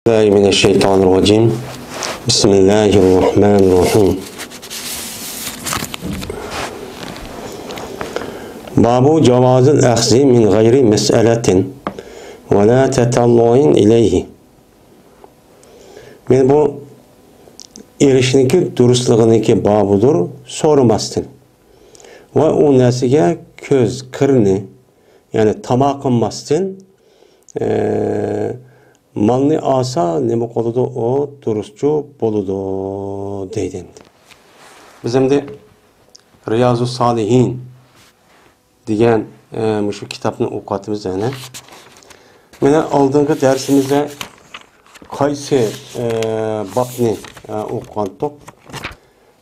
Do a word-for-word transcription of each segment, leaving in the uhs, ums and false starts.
بالله من الشيطان الرجيم. بسم الله الرحمن الرحيم. باب جواز الأخذ من غير مسألة ولا تطلع إليه. مانا بۇ ئېلىشنىڭكى دۇرۇسلۇقىنىڭكى بابىدۇر، سورىماستىن. ۋە ئۇ نەرسىگە كۆز قىرىنى، يەنى تاما قىلماستىن، ئە، مالنى ئالسا نېمە قىلىدۇ، ئۇ دۇرۇسچۇ بولىدۇ دەيدۇ ئەمدى. بىز ئەمدى رىيازۇ سالىھىن دېگەن، ئە، مۇشۇ كىتابنى ئوقۇۋاتىمىز يەنە. مانا ئالدىنقى دەرسىمىزدە قايسى، ئە، بابنى، ئە، ئوقۇغانتۇق؟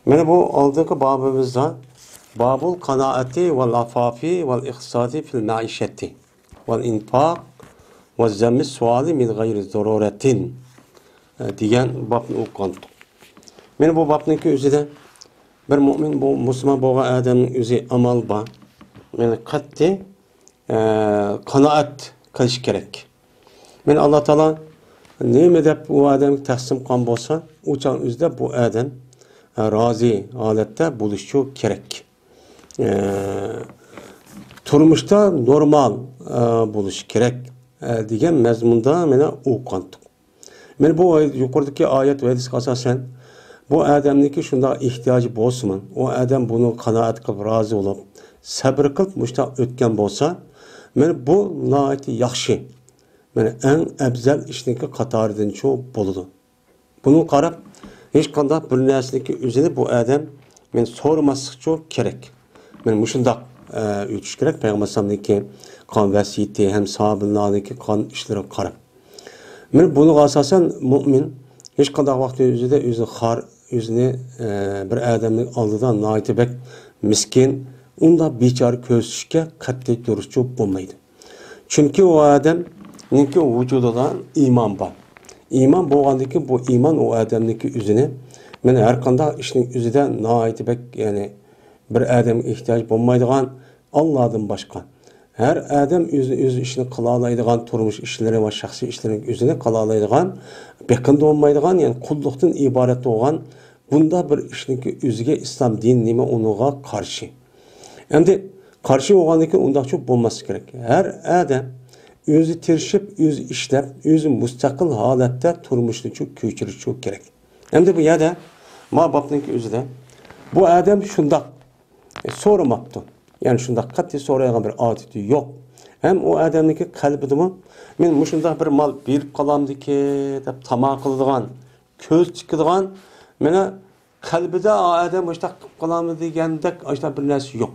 مانا بۇ ئالدىنقى بابىمىزدا بابۇل قانائەتى ۋەل ئافافى ۋەل ئىقتىسادى فىل مەئىشەتى ۋەل ئىنفاق ۋە زەممى سۇئالى مىن غەيرى زۇرۇرەتىن، ئە، دېگەن بابنى ئوقۇغانتۇق. مانا بۇ بابنىڭكى ئۆزىدە بىر مۆمىن، بۇ مۇسۇلمان بولغان ئادەمنىڭ ئۆزى ئامال بار. يەنى قەتئىي، ئە، قانائەت قىلىش كېرەك. مانا ئاللا تائالا نېمە دەپ ئۇ ئادەمگە تەقسىم قىلغان بولسا، ئۇ چاغ ئۆزىدە بۇ ئادەم، ئە، رازى ھالەتتە بولۇشى كېرەك. ئە، تۇرمۇشتا نورمال، ئە، بولۇشى كېرەك، ئە، دېگەن مەزمۇندا مانا ئوقۇغانتۇق. مانا بۇ ئايەت، يۇقىرىدىكى ئايەت ۋە ھەدىسكە ئاساسەن، بۇ ئادەمنىڭكى شۇنداق ئېھتىياجى بولسىمۇ، ئۇ ئادەم بۇنى قانائەت قىلىپ، رازى بولۇپ، سەبرى قىلىپ مۇشۇنداق ئۆتكەن بولسا، مانا بۇ ناھايىتى ياخشى. مانا ئەڭ ئەۋزەل ئىشنىڭكى قاتارىدىنچۇ بولىدۇ. بۇنىڭغا قاراپ، ھېچقانداق بىر نەرسىنىڭكى ئۆزىنى بۇ ئادەم مانا سورىماسلىقچۇ كېرەك. مانا مۇشۇنداق، ئە، ئۆتۈش كېرەك پەيغەمبەر ئەلەيھىسسالامنىڭكى قىلغان ۋەسىيىتى ھەم ساھابىلەرنىڭكى قىلغان ئىشلىرىغا قاراپ. مانا بۇنىڭغا ئاساسەن مۆمىن ھېچقانداق ۋاقىتنىڭ ئۆزىدە ئۆزىنى خار، ئۆزىنى، ئە، بىر ئادەمنىڭ ئالدىدا ناھايىتى بەك مىسكىن، ئۇنداق بىچارە كۆرسىتىشكە قەتئىي دۇرۇسچۇ بولمايدۇ. چۈنكى ئۇ ئادەمنىڭكى ۋۇجۇدىدا ئىمان بار. ئىمان بولغاندىن كېيىن بۇ ئىمان ئۇ ئادەمنىڭكى ئۆزىنى، مانا ھەر قانداق ئىشنىڭ ئۆزىدە ناھايىتى بەك، يەنى بىر ئادەمگە ئېھتىياج بولمايدىغان، ئاللادىن باشقا ھەر ئادەم ئۆزى، ئۆز ئىشىنى قىلالايدىغان، تۇرمۇش ئىشلىرى ۋە شەخسىي ئىشلىرىنى ئۆزىنى قىلالايدىغان، بېقىندى بولمايدىغان، يەنى قۇللۇقتىن ئىبارەت بولغان بۇنداق بىر ئىشنىڭكى ئۆزىگە ئىسلام دىنى نېمە ئۇنىڭغا قارشى. ئەمدى قارشى بولغاندىن كېيىن ئۇنداقچۇ بولماسلىق كېرەك. ھەر ئادەم ئۆزى تىرىشىپ، ئۆزى ئىشلەپ، ئۆزى مۇستەقىل ھالەتتە تۇرمۇشنىچۇ كۆچۈرۈشچۇ كېرەك. ئەمدى بۇ يەردە ما بابنىڭكى ئۆزىدە بۇ ئادەم شۇنداق سورىماپتۇ. يەنى شۇنداق قەتئىي سورايدىغان بىر ئادىتى يوق. ھەم ئۇ ئادەمنىڭكى قەلبىدىمۇ مەن مۇشۇنداق بىر مال بېرىپ قالامدىكى دەپ تاما قىلىدىغان، كۆز تىكىدىغان، مانا قەلبىدە ئا ئادەم مۇشۇنداق قىلىپ قالامدۇ دېگەندەك ئاشۇنداق بىر نەرسە يوق.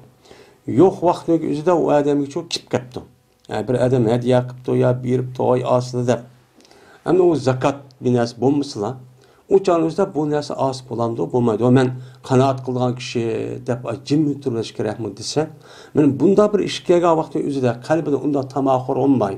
يوق ۋاقىتنىڭ ئۆزىدە ئۇ ئادەمگىچۇ كېلىپ قاپتۇ. ھە، بىر ئادەم ھەدىيە قىپتۇ يا بېرىپتۇ، ھاي ئاسىلى دەپ. ئەمدى ئۇ زاكات بىر نەرسە بولمىسىلا، ئۇ چاغنىڭ ئۆزىدە بۇ نەرسە ئاس بولامدۇ؟ بولمايدۇ. ۋە مەن قانائەت قىلىدىغان كىشى دەپ، ئاي، جىم ئولتۇرۇۋېلىش كېرەكمۇ دېسە، مەن بۇنداق بىر ئىشقا كەلگەن ۋاقىتنىڭ ئۆزىدە قەلبىدە ئۇنداق تاماخور بولماي،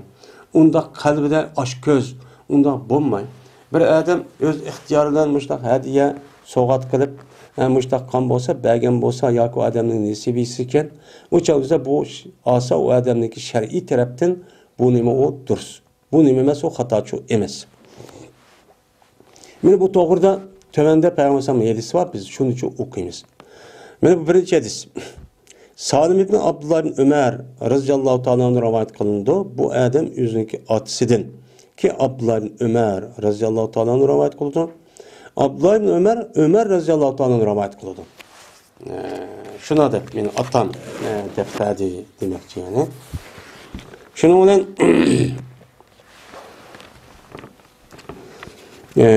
ئۇنداق قەلبىدە ئاچ كۆز، ئۇنداق بولماي. بىر ئادەم ئۆز ئىختىيارى بىلەن مۇشۇنداق ھەدىيە، سوۋغات قىلىپ، ھە، مۇشۇنداق قىلغان بولسا، بەرگەن بولسا ياكى ئۇ ئادەمنىڭ نېسىۋىسى ئىكەن، ئۇ چاغ بىزدە بۇ ئىش ئاسا ئۇ ئادەمنىڭكى شەرئىي تەرەپتىن بۇ نېمە ئۇ دۇرۇس. بۇ نېمە ئەمەس، ئۇ خاتاچۇ ئەمەس. مانا بۇ توغرىدا تۆۋەندە پەيغەمبەر ئەلەيھىسسالام ھەدىسى بار، بىز شۇنىچۇ ئوقۇيمىز. مانا بۇ بىرىنچى ھەدىس. سالىم ئىبن ئابدۇللا ئىبن ئۆمەر رەزىياللاھۇ تائالا ئەنھۇ رىۋايەت قىلىنىدۇ. بۇ ئادەم ئۆزىنىڭكى ئاتىسىدىن، كى ئابدۇللا ئىبن ئۆمەر رەزىياللاھۇ تائالا ئەنھۇ رىۋايەت قىلىدۇ. ئابدۇللا ئىبن ئۆمەر، ئۆمەر رەزىياللاھۇ تائالا ئەنھۇ رىۋايەت قىلىدۇ. ئە، شۇنا دەپ، مېنى ئاتام، ئە، دەپ بەردى دېمەكچى، يەنى. شۇنىڭ بىلەن، ئە،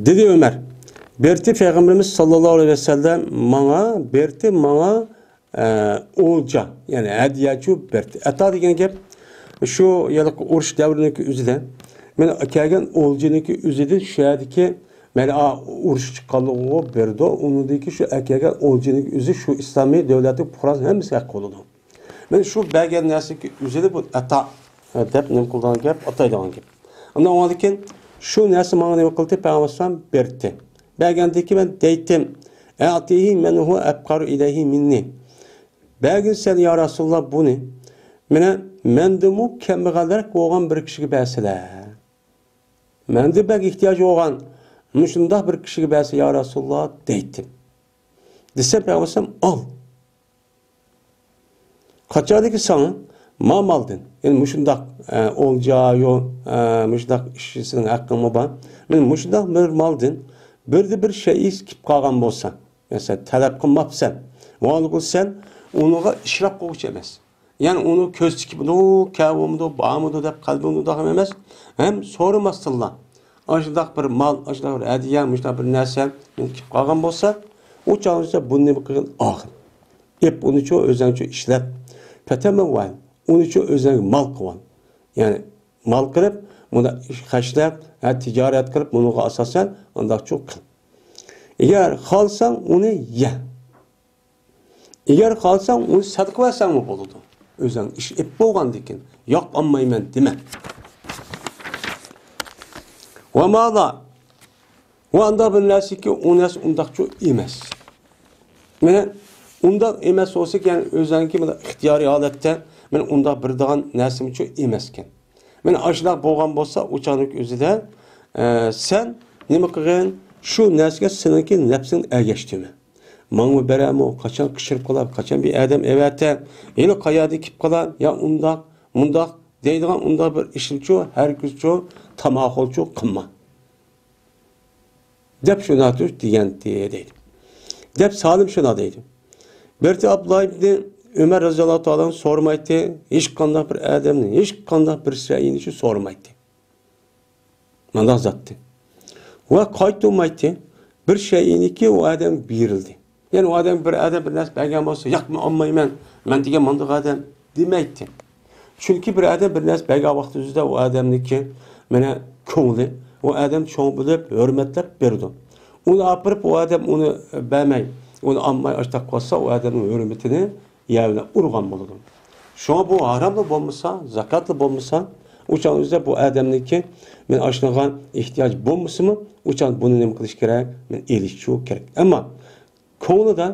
دېدى ئۆمەر، بەردى پەيغەمبىرىمىز ساللاللاھۇ ئەلەيھى ۋەسەللەم ماڭا، بەردى ماڭا، ئە، ئولجا، يەنى ھەدىيەچۇ بەردى. ئەتا دېگەن گەپ شۇ ھېلىقى ئۇرۇش دەۋرىنىڭكى ئۆزىدە، مانا كەلگەن ئولجىنىڭكى ئۆزىدىن شۇ يەردىكى، مانا، ئا، ئۇرۇش چىققانلىقىغا بېرىدۇ. ئۇنىڭدىن كېيىن شۇ ئەكەلگەن ئولجىنىڭكى ئۆزى شۇ ئىسلامىي دۆلەتنىڭ پۇقراسىنىڭ ھەممىسىگە ھەق بولىدۇ. مانا شۇ بەرگەن نەرسىنىڭكى ئۆزىنى بۇ ئەتا، ئە، دەپ نېمە قىلىدىغان گەپ، ئاتايدىغان گەپ. ئاندىن ئاندىن كېيىن شۇ نەرسە ماڭا نېمە قىلدى؟ پەيغەمبەر ئەلەيھىسسالام بەردى. بەرگەندىن كېيىن مەن دەيتتىم، «ئەئتىھى مەن ھۇۋە ئەپقەرۇ ئىلەيھى مىننى.» بەرگىن سەن، يا رەسۇلاللا، بۇنى، مانا، مەندىنمۇ كەمبەغەلرەك بولغان بىر كىشىگە بەرسىلە. مەندە بەك ئېھتىياج بولغان مۇشۇنداق بىر كىشىگە بەرسە يا رەسۇلاللا دەيتتىم. دېسەم، پەيغەمبەر ئەلەيھىسسالام، ئال. قاچانكى ساڭا ما مالدىن، يەنى مۇشۇنداق، ئە، ئولجا، يو، ئە، مۇشۇنداق ئىش سېنىڭ ھەققىڭمۇ بار. مانا مۇشۇنداق بىر مالدىن بىردە بىر شەيئى كېلىپ قالغان بولسا، يەنى سەن تەلەپ قىلماپسەن، مۇئامىلە قىلسەن، ئۇنىڭغا ئىشراپ قىلغۇچى ئەمەس. يەنى ئۇنى كۆز تىكىپمىدۇ، كەۋمىدۇ، بارمىدۇ دەپ قەلبىڭدە ئۇنداق ئەمەس. ھەم سورىماستىنلا، ئاشۇنداق بىر مال، ئاشۇنداق بىر ھەدىيە، مۇشۇنداق بىر نەرسە مېنى كېلىپ قالغان بولسا، ئۇ چاغدا بۇنى نېمە قىلغىن؟ ئاغىن. ئېپ ئۇنى شۇ ئۆزەڭچۇ ئىشلەت. پەتەمەۋۋەل، ئۇنى شۇ ئۆزەڭگە مال قىلىۋال. يەنى مال قىلىپ، مۇنداق ئىش خەجلەپ، ھە، تىجارەت قىلىپ، بۇنىڭغا ئاساسەن ئانداقچۇ قىل. ئەگەر خالىساڭ ئۇنى يە. ئەگەر خالىساڭ ئۇنى سەدىقە بەرسەڭمۇ بولىدۇ. ئۆزەڭ ئىش ئېپ بولغاندىكىن، ياق، ئالمايمەن دېمە. ۋە مالا. ۋە ئانداق بىر نەرسىكى، ئۇ نەرسە ئۇنداقچۇ ئەمەس. مانا ئۇنداق ئەمەس بولسا، يەنى ئۆزەڭكى مانا ئىختىيارىي ھالەتتە، مانا ئۇنداق بېرىدىغان نەرسىمۇچۇ ئەمەسكەن. مانا ئاشۇنداق بولغان بولسا، ئۇ چاغنىڭ ئۆزىدە، ئە، سەن نېمە قىلغىن؟ شۇ نەرسىگە سېنىڭكى نەپسىڭنى ئەگەشتۈرمە. ماڭىمۇ بېرەمۇ، قاچان قىچقىرىپ قالار، قاچان بىر ئادەم ئەۋەتە، ھېلى قايەردىن كېلىپ قالار، يا ئۇنداق، مۇنداق دەيدىغان ئۇنداق بىر ئىشنىچۇ، ھەرگىزچۇ تاماخۇلچۇ قىلما. دەپ شۇنداق تۇر دېگەنتى دەيدۇ. دەپ سالىم شۇنداق دەيدۇ. بىرتى ئابدۇللا ئىبنى ئۆمەر رەزىياللاھۇ تائالا ئەنھۇ سورىمايتتى، ھېچقانداق بىر ئادەمنى، ھېچقانداق بىر شەيئىنى شۇ سورىمايتتى. مانداق زاتتى. ۋە قايتۇرمايتتى، بىر شەيئىنىكى ئۇ ئادەم بېرىلدى. يەنى ئۇ ئادەم، بىر ئادەم بىر نەرسە بەرگەن بولسا، ياق، مەن ئالمايمەن، مەن دېگەن مانداق ئادەم دېمەيتتى. چۈنكى بىر ئادەم بىر نەرسە بەرگەن ۋاقتىدا ئۇ ئادەمنىڭكى مانا كۆڭلى، ئۇ ئادەم چوڭ بىلىپ، ھۆرمەتلەپ بېرىدۇ. ئۇنى ئاپىرىپ، ئۇ ئادەم ئۇنى بەرمەي، ئۇنى ئالماي ئاشتاق قالسا، ئۇ ئادەمنىڭ ھۆرمىتىنى يەر بىلەن ئۇرغان بولىدۇ. شۇڭا بۇ ھاراملا بولمىسا، زاكاتلا بولمىسا، ئۇ چاغنىڭ ئۆزىدە بۇ ئادەمنىڭكى مانا ئاشۇنىڭغا ئېھتىياج بولمىسىمۇ، ئۇ چاغ بۇنى نېمە قىلىش كېرەك؟ مانا ئېلىشچۇ كېرەك. ئەمما كۆڭلىدە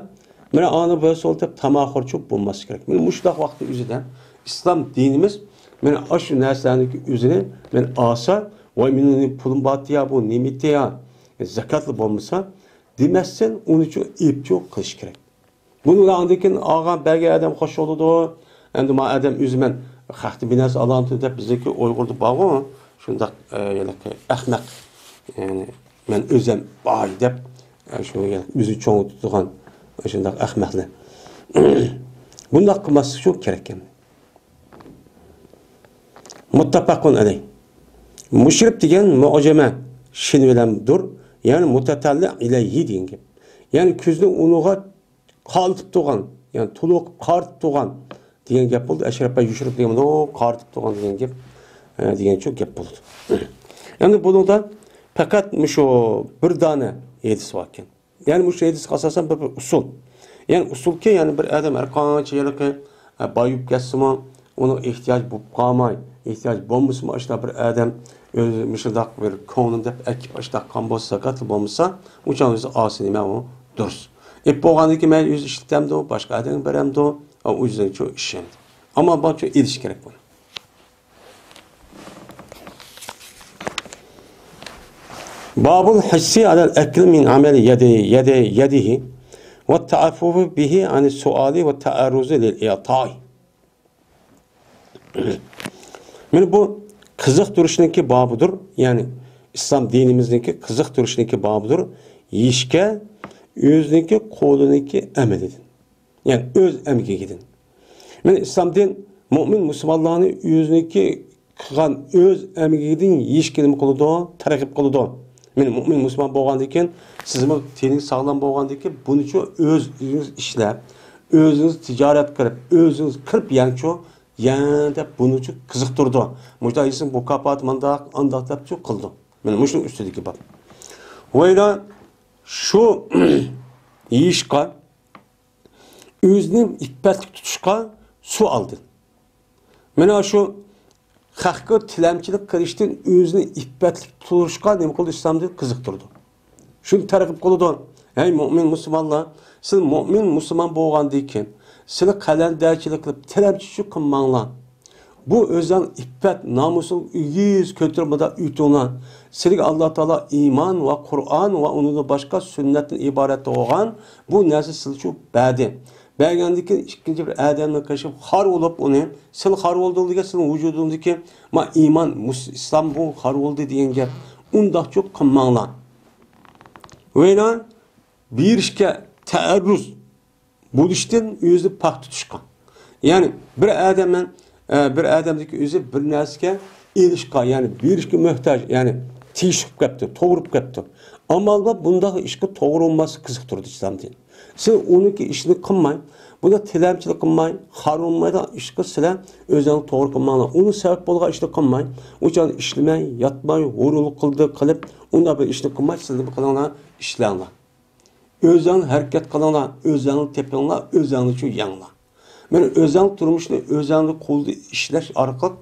مانا ئانا بولسا دەپ تاماخۇرچۇ بولماسلىق كېرەك. مانا مۇشۇنداق ۋاقىتتا ئۆزىدە ئىسلام دىنىمىز مانا ئاشۇ نەرسىلەرنىڭكى ئۆزىنى مانا ئالسا، ۋاي، مېنىڭ پۇلۇم بارتى يا، بۇ نېمىتى يا، زاكاتلا بولمىسا دېمەستىن، ئۇنىچۇ ئېپچۇ قىلىش كېرەك. بۇنى ئاندىن كېيىن ئالغان بەرگەن ئادەم خوش بولىدۇ. ئەمدى ما ئادەم ئۆزى مەن خەقتىن بىر نەرسە ئالامتۇ دەپ بىزدىكى ئۇيغۇردا بارغۇ شۇنداق، ئە، ھېلىقى ئەخمەق. يەنى مەن ئۆزەم باي دەپ، ئە، شۇ يەنى ئۆزىنى چوڭ تۇتىدىغان شۇنداق ئەخمەقلەر. بۇنداق قىلماسلىق شۇ كېرەك ئەمدى. مۇتتەپەقۇن ئەلەيھ. مۇشرىپ دېگەن مۇئجەمە شىن بىلەندۇر، يەنى مۇتەتەللى ئىلەيھى دېگەن گەپ. يەنى كۆزنى ئۇنىڭغا قارىتىپ تۇرغان، يەنى تولۇق قارىتىپ تۇرغان دېگەن گەپ بولدى. ئەشرەپە يۇشرىپ دېگەن بولدى، قارىتىپ تۇرغان دېگەن گەپ، ئە، دېگەنچۇ گەپ بولىدۇ. يەنى بۇنىڭدا پەقەت مۇشۇ بىر دانە ھەدىس باركەن. يەنى مۇشۇ ھەدىسكە ئاساسەن بىر، بىر ئۇسۇل. يەنى ئۇسۇلكى، يەنى بىر ئادەم ھەر قانچە ھېلىقى، ئە، بايىپ كەتسىمۇ، ئۇنىڭ ئېھتىياجى بولۇپ قالماي، ئېھتىياجى بولمىسىمۇ، ئاشۇنداق بىر ئادەم ئۆزى مۇشۇنداق بىر كۆڭلۈم دەپ ئەكىپ ئاشۇنداق قىلغان بولسا، زاكاتلا بولمىسا، ئۇ چاغ ئۆزى ئالسا نېمە ئۇ دۇرۇس. ئېپ بولغاندىن كېيىن مەن ئۆزى ئىشلىتەمدۇ، باشقا ئادەمگە بېرەمدۇ، ئۇ ئۆزىنىڭچۇ ئىشى. ئەمما بۇنىڭچۇ ئېلىش كېرەك بۇنى. بابۇل ھەسسى ئەلەل ئەكلى مىن ئەمەلى يەدى، يەدى، يەدىھى ۋە تەئەففۇفى بىھى ئەنىس سۇئالى ۋە تەئەررۇزى لىل ئىئتائى. مانا بۇ قىزىقتۇرۇشنىڭكى بابىدۇر، يەنى ئىسلام دىنىمىزنىڭكى قىزىقتۇرۇشنىڭكى بابىدۇر، يېيىشكە ئۆزىنىڭكى قولىنىڭكى ئەمىلىدىن. يەنى ئۆز ئەمگىكىدىن. مانا ئىسلام دىن مۆمىن مۇسۇلمانلارنى ئۆزىنىڭكى قىلغان ئۆز ئەمگىكىدىن يېيىشكە نېمە قىلىدۇ؟ تەرغىب قىلىدۇ. مانا مۆمىن مۇسۇلمان بولغاندىن كېيىن، سىزمۇ تېنىڭىز ساغلام بولغاندىن كېيىن، بۇنىچۇ ئۆزىڭىز ئىشلەپ، ئۆزىڭىز تىجارەت قىلىپ، ئۆزىڭىز قىلىپ يەڭچۇ، يەڭ دەپ بۇنىچۇ قىزىقتۇرىدۇ. مۇشۇنداق يېسىڭ مۇكاپاتى مۇنداق، ئانداق دەپچۇ قىلىدۇ. مانا مۇشۇنىڭ ئۈستىدىكى باب. ۋەيلا شۇ يېيىشقا ئۆزىنى ئىپپەتلىك تۇتۇشقا سۇ ئالدى. مانا شۇ خەققە تىلەمچىلىك قىلىشتىن ئۆزىنى ئىپپەتلىك تۇتۇشقا نېمە قىلىدۇ؟ ئىسلام دىنى قىزىقتۇرىدۇ. شۇنى تەرغىب قىلىدۇ. ھەي مۆمىن مۇسۇلمانلار، سىز مۆمىن مۇسۇلمان بولغاندىن كېيىن، سىلى قەلەندەرچىلىك قىلىپ، تىلەمچىچىلىك قىلماڭلار. بۇ ئۆزۈڭ ئىپپەت، نامۇسۇڭ ئېگىز كۆتۈرۈپ مۇنداق ئۆتۈڭلار. سىلىگە ئاللا تائالا ئىمان ۋە قۇرئان ۋە ئۇنىڭدىن باشقا سۈننەتتىن ئىبارەت بولغان بۇ نەرسە سىلچۇ بەردى. بەرگەندىن كېيىن ئىككىنچى بىر ئادەمنى قېشىپ خار بولۇپ ئۇنى، سىل خار بولدۇڭ دېگەن، سىلنىڭ ۋۇجۇدۇڭدىكى ما ئىمان، مۇس-، ئىسلام بۇ خار بولدى دېگەن گەپ. ئۇنداقچۇ قىلماڭلار. ۋەيلا بېرىشكە تەئەررۇز بولۇشتىن ئۆزىنى پاك تۇتۇشقا. يەنى بىر ئادەم مەن، ئە، بىر ئادەمدىكى ئۆزى بىر نەرسىگە ئېلىشقا، يەنى بېرىشكە موھتاج، يەنى تېگىشلىك بولۇپ كەپتۇ، توغرا بولۇپ كەپتۇ. ئەمما بۇنداق ئىشقا توغرا بولماسلىق قىزىقتۇرىدۇ ئىسلام دىنى. سىز ئۇنىڭكى ئىشىنى قىلماي، بۇنى تىلەمچىلىك قىلماي، خار بولمايدىغان ئىشقا سىلەر ئۆزۈڭلار توغرا قىلماڭلار. ئۇنىڭ سەۋەب بولغان ئىشنى قىلماي، ئۇ چاغدا ئىشلىمەي، ياتماي، ھۇرۇنلۇق قىلدى، قىلىپ، ئۇنداق بىر ئىشنى قىلماي، سىز نېمە قىلىڭلار؟ ئىشلەڭلار. ئۆزەڭلار ھەرىكەت قىلىڭلار، ئۆزەڭلار تېپىڭلار، ئۆزەڭلارچۇ يەڭلار. مانا ئۆزەڭلار تۇرمۇشنى ئۆزەڭلار قولدا ئىشلەش ئارقىلىق،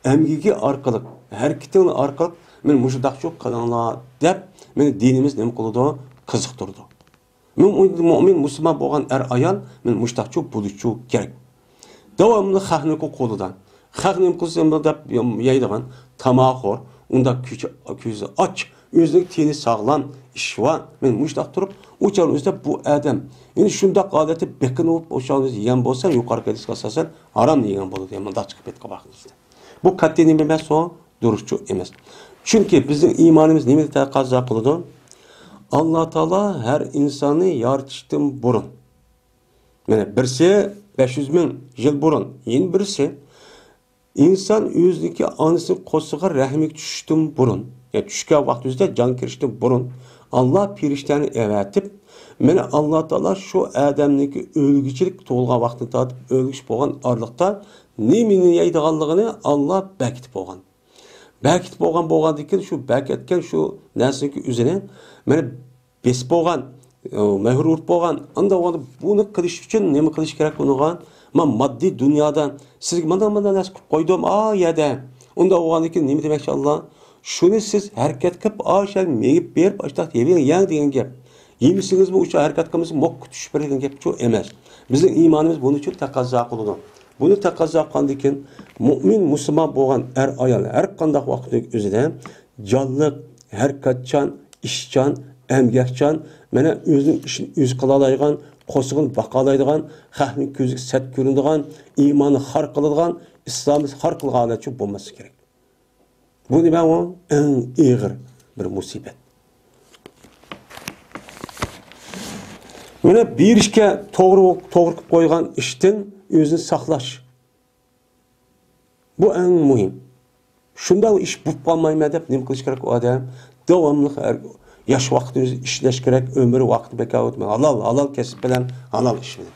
ئەمگىكى ئارقىلىق، ھەرىكىتىڭلار ئارقىلىق، مانا مۇشۇنداقچۇ قىلىڭلار دەپ، مانا دىنىمىز نېمە قىلىدۇ؟ قىزىقتۇرىدۇ. مۇ-، مۇ-، مۇئمىن مۇسۇلمان بولغان ئەر-ئايال، مانا مۇشۇنداقچۇ بولۇشچۇ كېرەك. داۋاملىق خەقنىڭكى قولىدا. خەق نېمە قىلسا نېمە دەپ يەيدىغان، تاماخور، ئۇنداق كۆچ-، كۆزى ئاچ، ئۆزىنىڭ تېنى ساغلام، ئىشى بار. مانا مۇشۇنداق تۇرۇپ، ئۇ چاغنىڭ ئۆزىدە بۇ ئادەم، يەنى شۇنداق ھالەتتە بېقىنىپ، ئۇ چاغنىڭ ئۆزىدە يېگەن بولسا، يۇقىرىقى ھەدىسكە ئاساسەن، ھارامنى يېگەن بولىدۇ، يەنى مۇنداق چىقىپ كەتكەن ۋاقتىمىزدا. بۇ قەتئىي نېمە ئەمەس، ئۇ دۇرۇسچۇ ئەمەس. چۈنكى بىزنىڭ ئىمانىمىز نېمىنى تەقەززا قىلىدۇ؟ ئاللا تائالا ھەر ئىنساننى يارىتىشتىن بۇرۇن، مانا بىرسى بەش يۈز مىڭ يىل بۇرۇن، يەنە بىرسى ئىنسان ئۆزىنىڭكى ئانىسىنىڭ قورسىقىغا رەھمىگە چۈشۈشتىن بۇرۇن، يەنى چۈشكەن ۋاقتىمىزدا جان كىرىشتىن بۇرۇن ئاللا پېرىشتەنى ئەۋەتىپ، مانا ئاللا تائالا شۇ ئادەمنىڭكى ئۆلگۈچىلىك تۇغۇلغان ۋاقتىدىن تارتىپ ئۆلگۈچى بولغان ئارىلىقتا نېمىنى يەيدىغانلىقىنى ئاللا بەكىتىپ بولغان. بەكىتىپ بولغان، بولغاندىن كېيىن شۇ بەكەتكەن شۇ نەرسىنىڭكى ئۆزىنى مانا بېسىپ بولغان، ئە، مۆھۈر ئۇرۇپ بولغان. ئانداق بولغاندا بۇنى قىلىش ئۈچۈن نېمە قىلىش كېرەك بۇنىڭغا؟ مانا ماددىي دۇنيادا سىزگە مانا مانا نەرسە قىلىپ قويدۇم، ئا يەردە. ئۇنداق بولغاندىن كېيىن نېمە دېمەكچى ئاللا؟ شۇنى سىز ھەرىكەت قىلىپ، ئاشۇ يەرگە مېڭىپ بېرىپ، ئاشۇنداق يەڭ دېگەن گەپ. يېمىسىڭىزمۇ ئۇ چاغ ھەرىكەت قىلمىسا، موققا تۈشۈپ بېرىدىغان گەپچۇ ئەمەس. بىزنىڭ ئىمانىمىز بۇنى ئۈچۈن تەقەززا قىلىدۇ. بۇنى تەقەززا قىلغاندىن كېيىن، مۇئمىن مۇسۇلمان بولغان ئەر-ئايال ھەر قانداق ۋاقىتنىڭ ئۆزىدە جانلىق، ھەرىكەتچان، ئىشچان، ئەمگەكچان، مانا ئۆزىنىڭ ئىشىنى ئۆزى قىلالايدىغان، قورسىقىنى باقالايدىغان، خەقنىڭ كۆزىگە سەت كۆرۈنىدىغان، ئىمانى خار قىلىدىغان، ئىسلامى خار قىلغان ھالەتچۇ بولماسلىقى كېرەك. بۇ نېمە ئۇ؟ ئەڭ ئېغىر بىر مۇسىبەت. مانا بېرىشكە توغرا، توغرا قىلىپ قويغان ئىشتىن ئۆزىنى ساقلاش. بۇ ئەڭ مۇھىم. شۇنداق ئىش بولۇپ قالمايمەن دەپ نېمە قىلىش كېرەك ئۇ ئادەم؟ داۋاملىق ھەر، ياش ۋاقتىمىز ئىشلەش كېرەك، ئۆمرى ۋاقتى بەكار ئۆتمەي، ھالال، ھالال كەسىپ بىلەن ھالال ئىش بىلەن.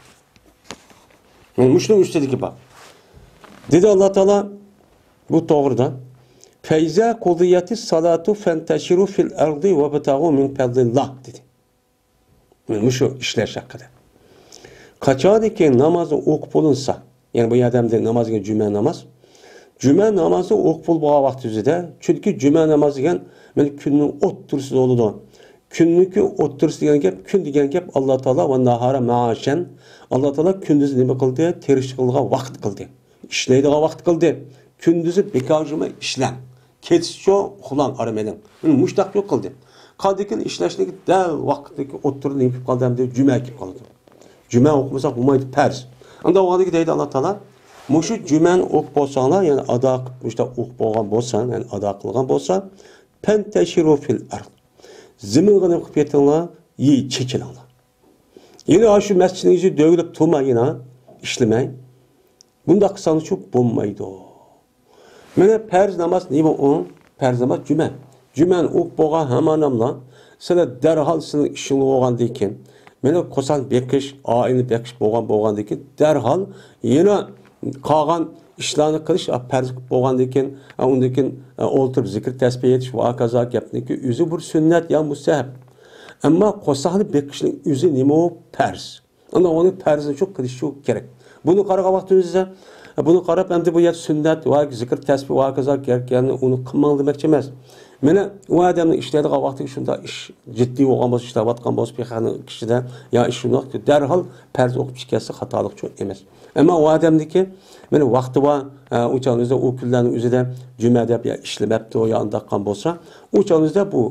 مانا مۇشۇنىڭ ئۈستىدىكى باب. دېدى ئاللا تائالا بۇ توغرىدا، فەئىزا قۇزىيەتىس سالاتۇ فەنتەشىرۇ فىل ئەردى ۋەبتەغۇ مىن پەزلىللا، دېدى. مانا مۇشۇ ئىشلەش ھەققىدە. قاچانكى ناماز ئوقۇپ بولۇنسا، يەنى بۇ يەردە ئەمدى ناماز دېگەن جۈمە ناماز. جۈمە نامازى ئوقۇپ بولغان ۋاقتى يۈزىدە، چۈنكى جۈمە نامازى دېگەن مانا كۈننىڭ ئوتتۇرىسىدا بولىدۇ. كۈننىڭكى ئوتتۇرىسى دېگەن گەپ، كۈن دېگەن گەپ ئاللا تائالا ۋە ناھارا مائاشەن، ئاللا تائالا كۈندۈزى نېمە قىلدى؟ تىرىشچىلىق قىلىدىغان ۋاقىت قىلدى. ئىشلەيدىغان ۋاقىت قىلدى. كۈندۈزى بىكار يۈرمەي ئىشلەڭ. كېچىسىچۇ ئۇخلاڭ، ئارام ئېلىڭ. مۇشۇنداق قىلدى. قالدىكىن ئىشلەشنىڭ دەل ۋاقتىدىكى ئوتتۇرىدا نېمە كېلىپ قالدى؟ ئەمدى جۈمە كېلىپ قالىدۇ. جۈمە ئوقۇمىساق بولمايدۇ، پەرز. ئاندا ئۇ ھالدا دەيدۇ ئاللا تائالا، مۇشۇ جۈمەنى ئوقۇپ بولساڭلار، يەنى ئادا قىلىپ مۇشۇنداق ئوقۇپ بولغان بولساڭ، يەنى ئادا قىلغان بولساڭ، فەنتەشىرۇ فىل ئەرد. زېمىنغا نېمە قىلىپ كېتىڭلار؟ يېيىپ چېچىلىڭلار. يەنى ئاشۇ مەسچىتنىڭ ئىچىدە دۆۋىلەپ تۇرمايلا، ئىشلىمەي. بۇنداق قىلساڭلارچۇ بولمايدۇ. مانا پەرز ناماز نېمە ئۇ؟ پەرز ناماز جۈمە. جۈمەنى ئوقۇپ بولغان ھاماناملا سىلەر دەرھال سىلەرنىڭ ئىشىڭلار بولغاندىن كېيىن، مانا قورساقنى بېقىش، ئائىلىنى بېقىش بولغان، بولغاندىن كېيىن دەرھال يەنە قالغان ئىشلارنى قىلىش، پەرز قىلىپ بولغاندىن كېيىن، ئۇندىن كېيىن ئولتۇرۇپ زىكىر تەسبىھ ئېيتىش ۋە ھاكازا گەپنىڭكى ئۆزى بىر سۈننەت يا مۇستەھەب. ئەمما قورساقنى بېقىشنىڭ ئۆزى نېمە ئۇ؟ پەرز. ئانا ئۇنى پەرزىنى شۇ قىلىشى كېرەك. بۇنى قارىغان ۋاقتىمىزدا بۇنى قاراپ، ئەمدى بۇ يەر سۈننەت ۋە زىكىر، تەسبىھ ۋە ھاكازا گەركەننى ئۇنى قىلماڭ دېمەكچى ئەمەس. مانا ئۇ ئادەمنىڭ ئىشلەيدىغان ۋاقتى شۇنداق ئىش جىددىي بولغان بولسا، ئىشلەۋاتقان بولسا، بىخەقنىڭ كىشىدە يا ئىش شۇنداق، دەرھال پەرز ئوقۇپ چىقىپ كەتسە خاتالىقچۇ ئەمەس. ئەمما ئۇ ئادەمنىڭكى مانا ۋاقتى بار، ئە، ئۇ چاغنىڭ ئۆزىدە، ئۇ كۈنلەرنىڭ ئۆزىدە جۈمە دەپ يا ئىشلىمەپتۇ يا ئانداق قىلغان بولسا، ئۇ چاغنىڭ ئۆزىدە بۇ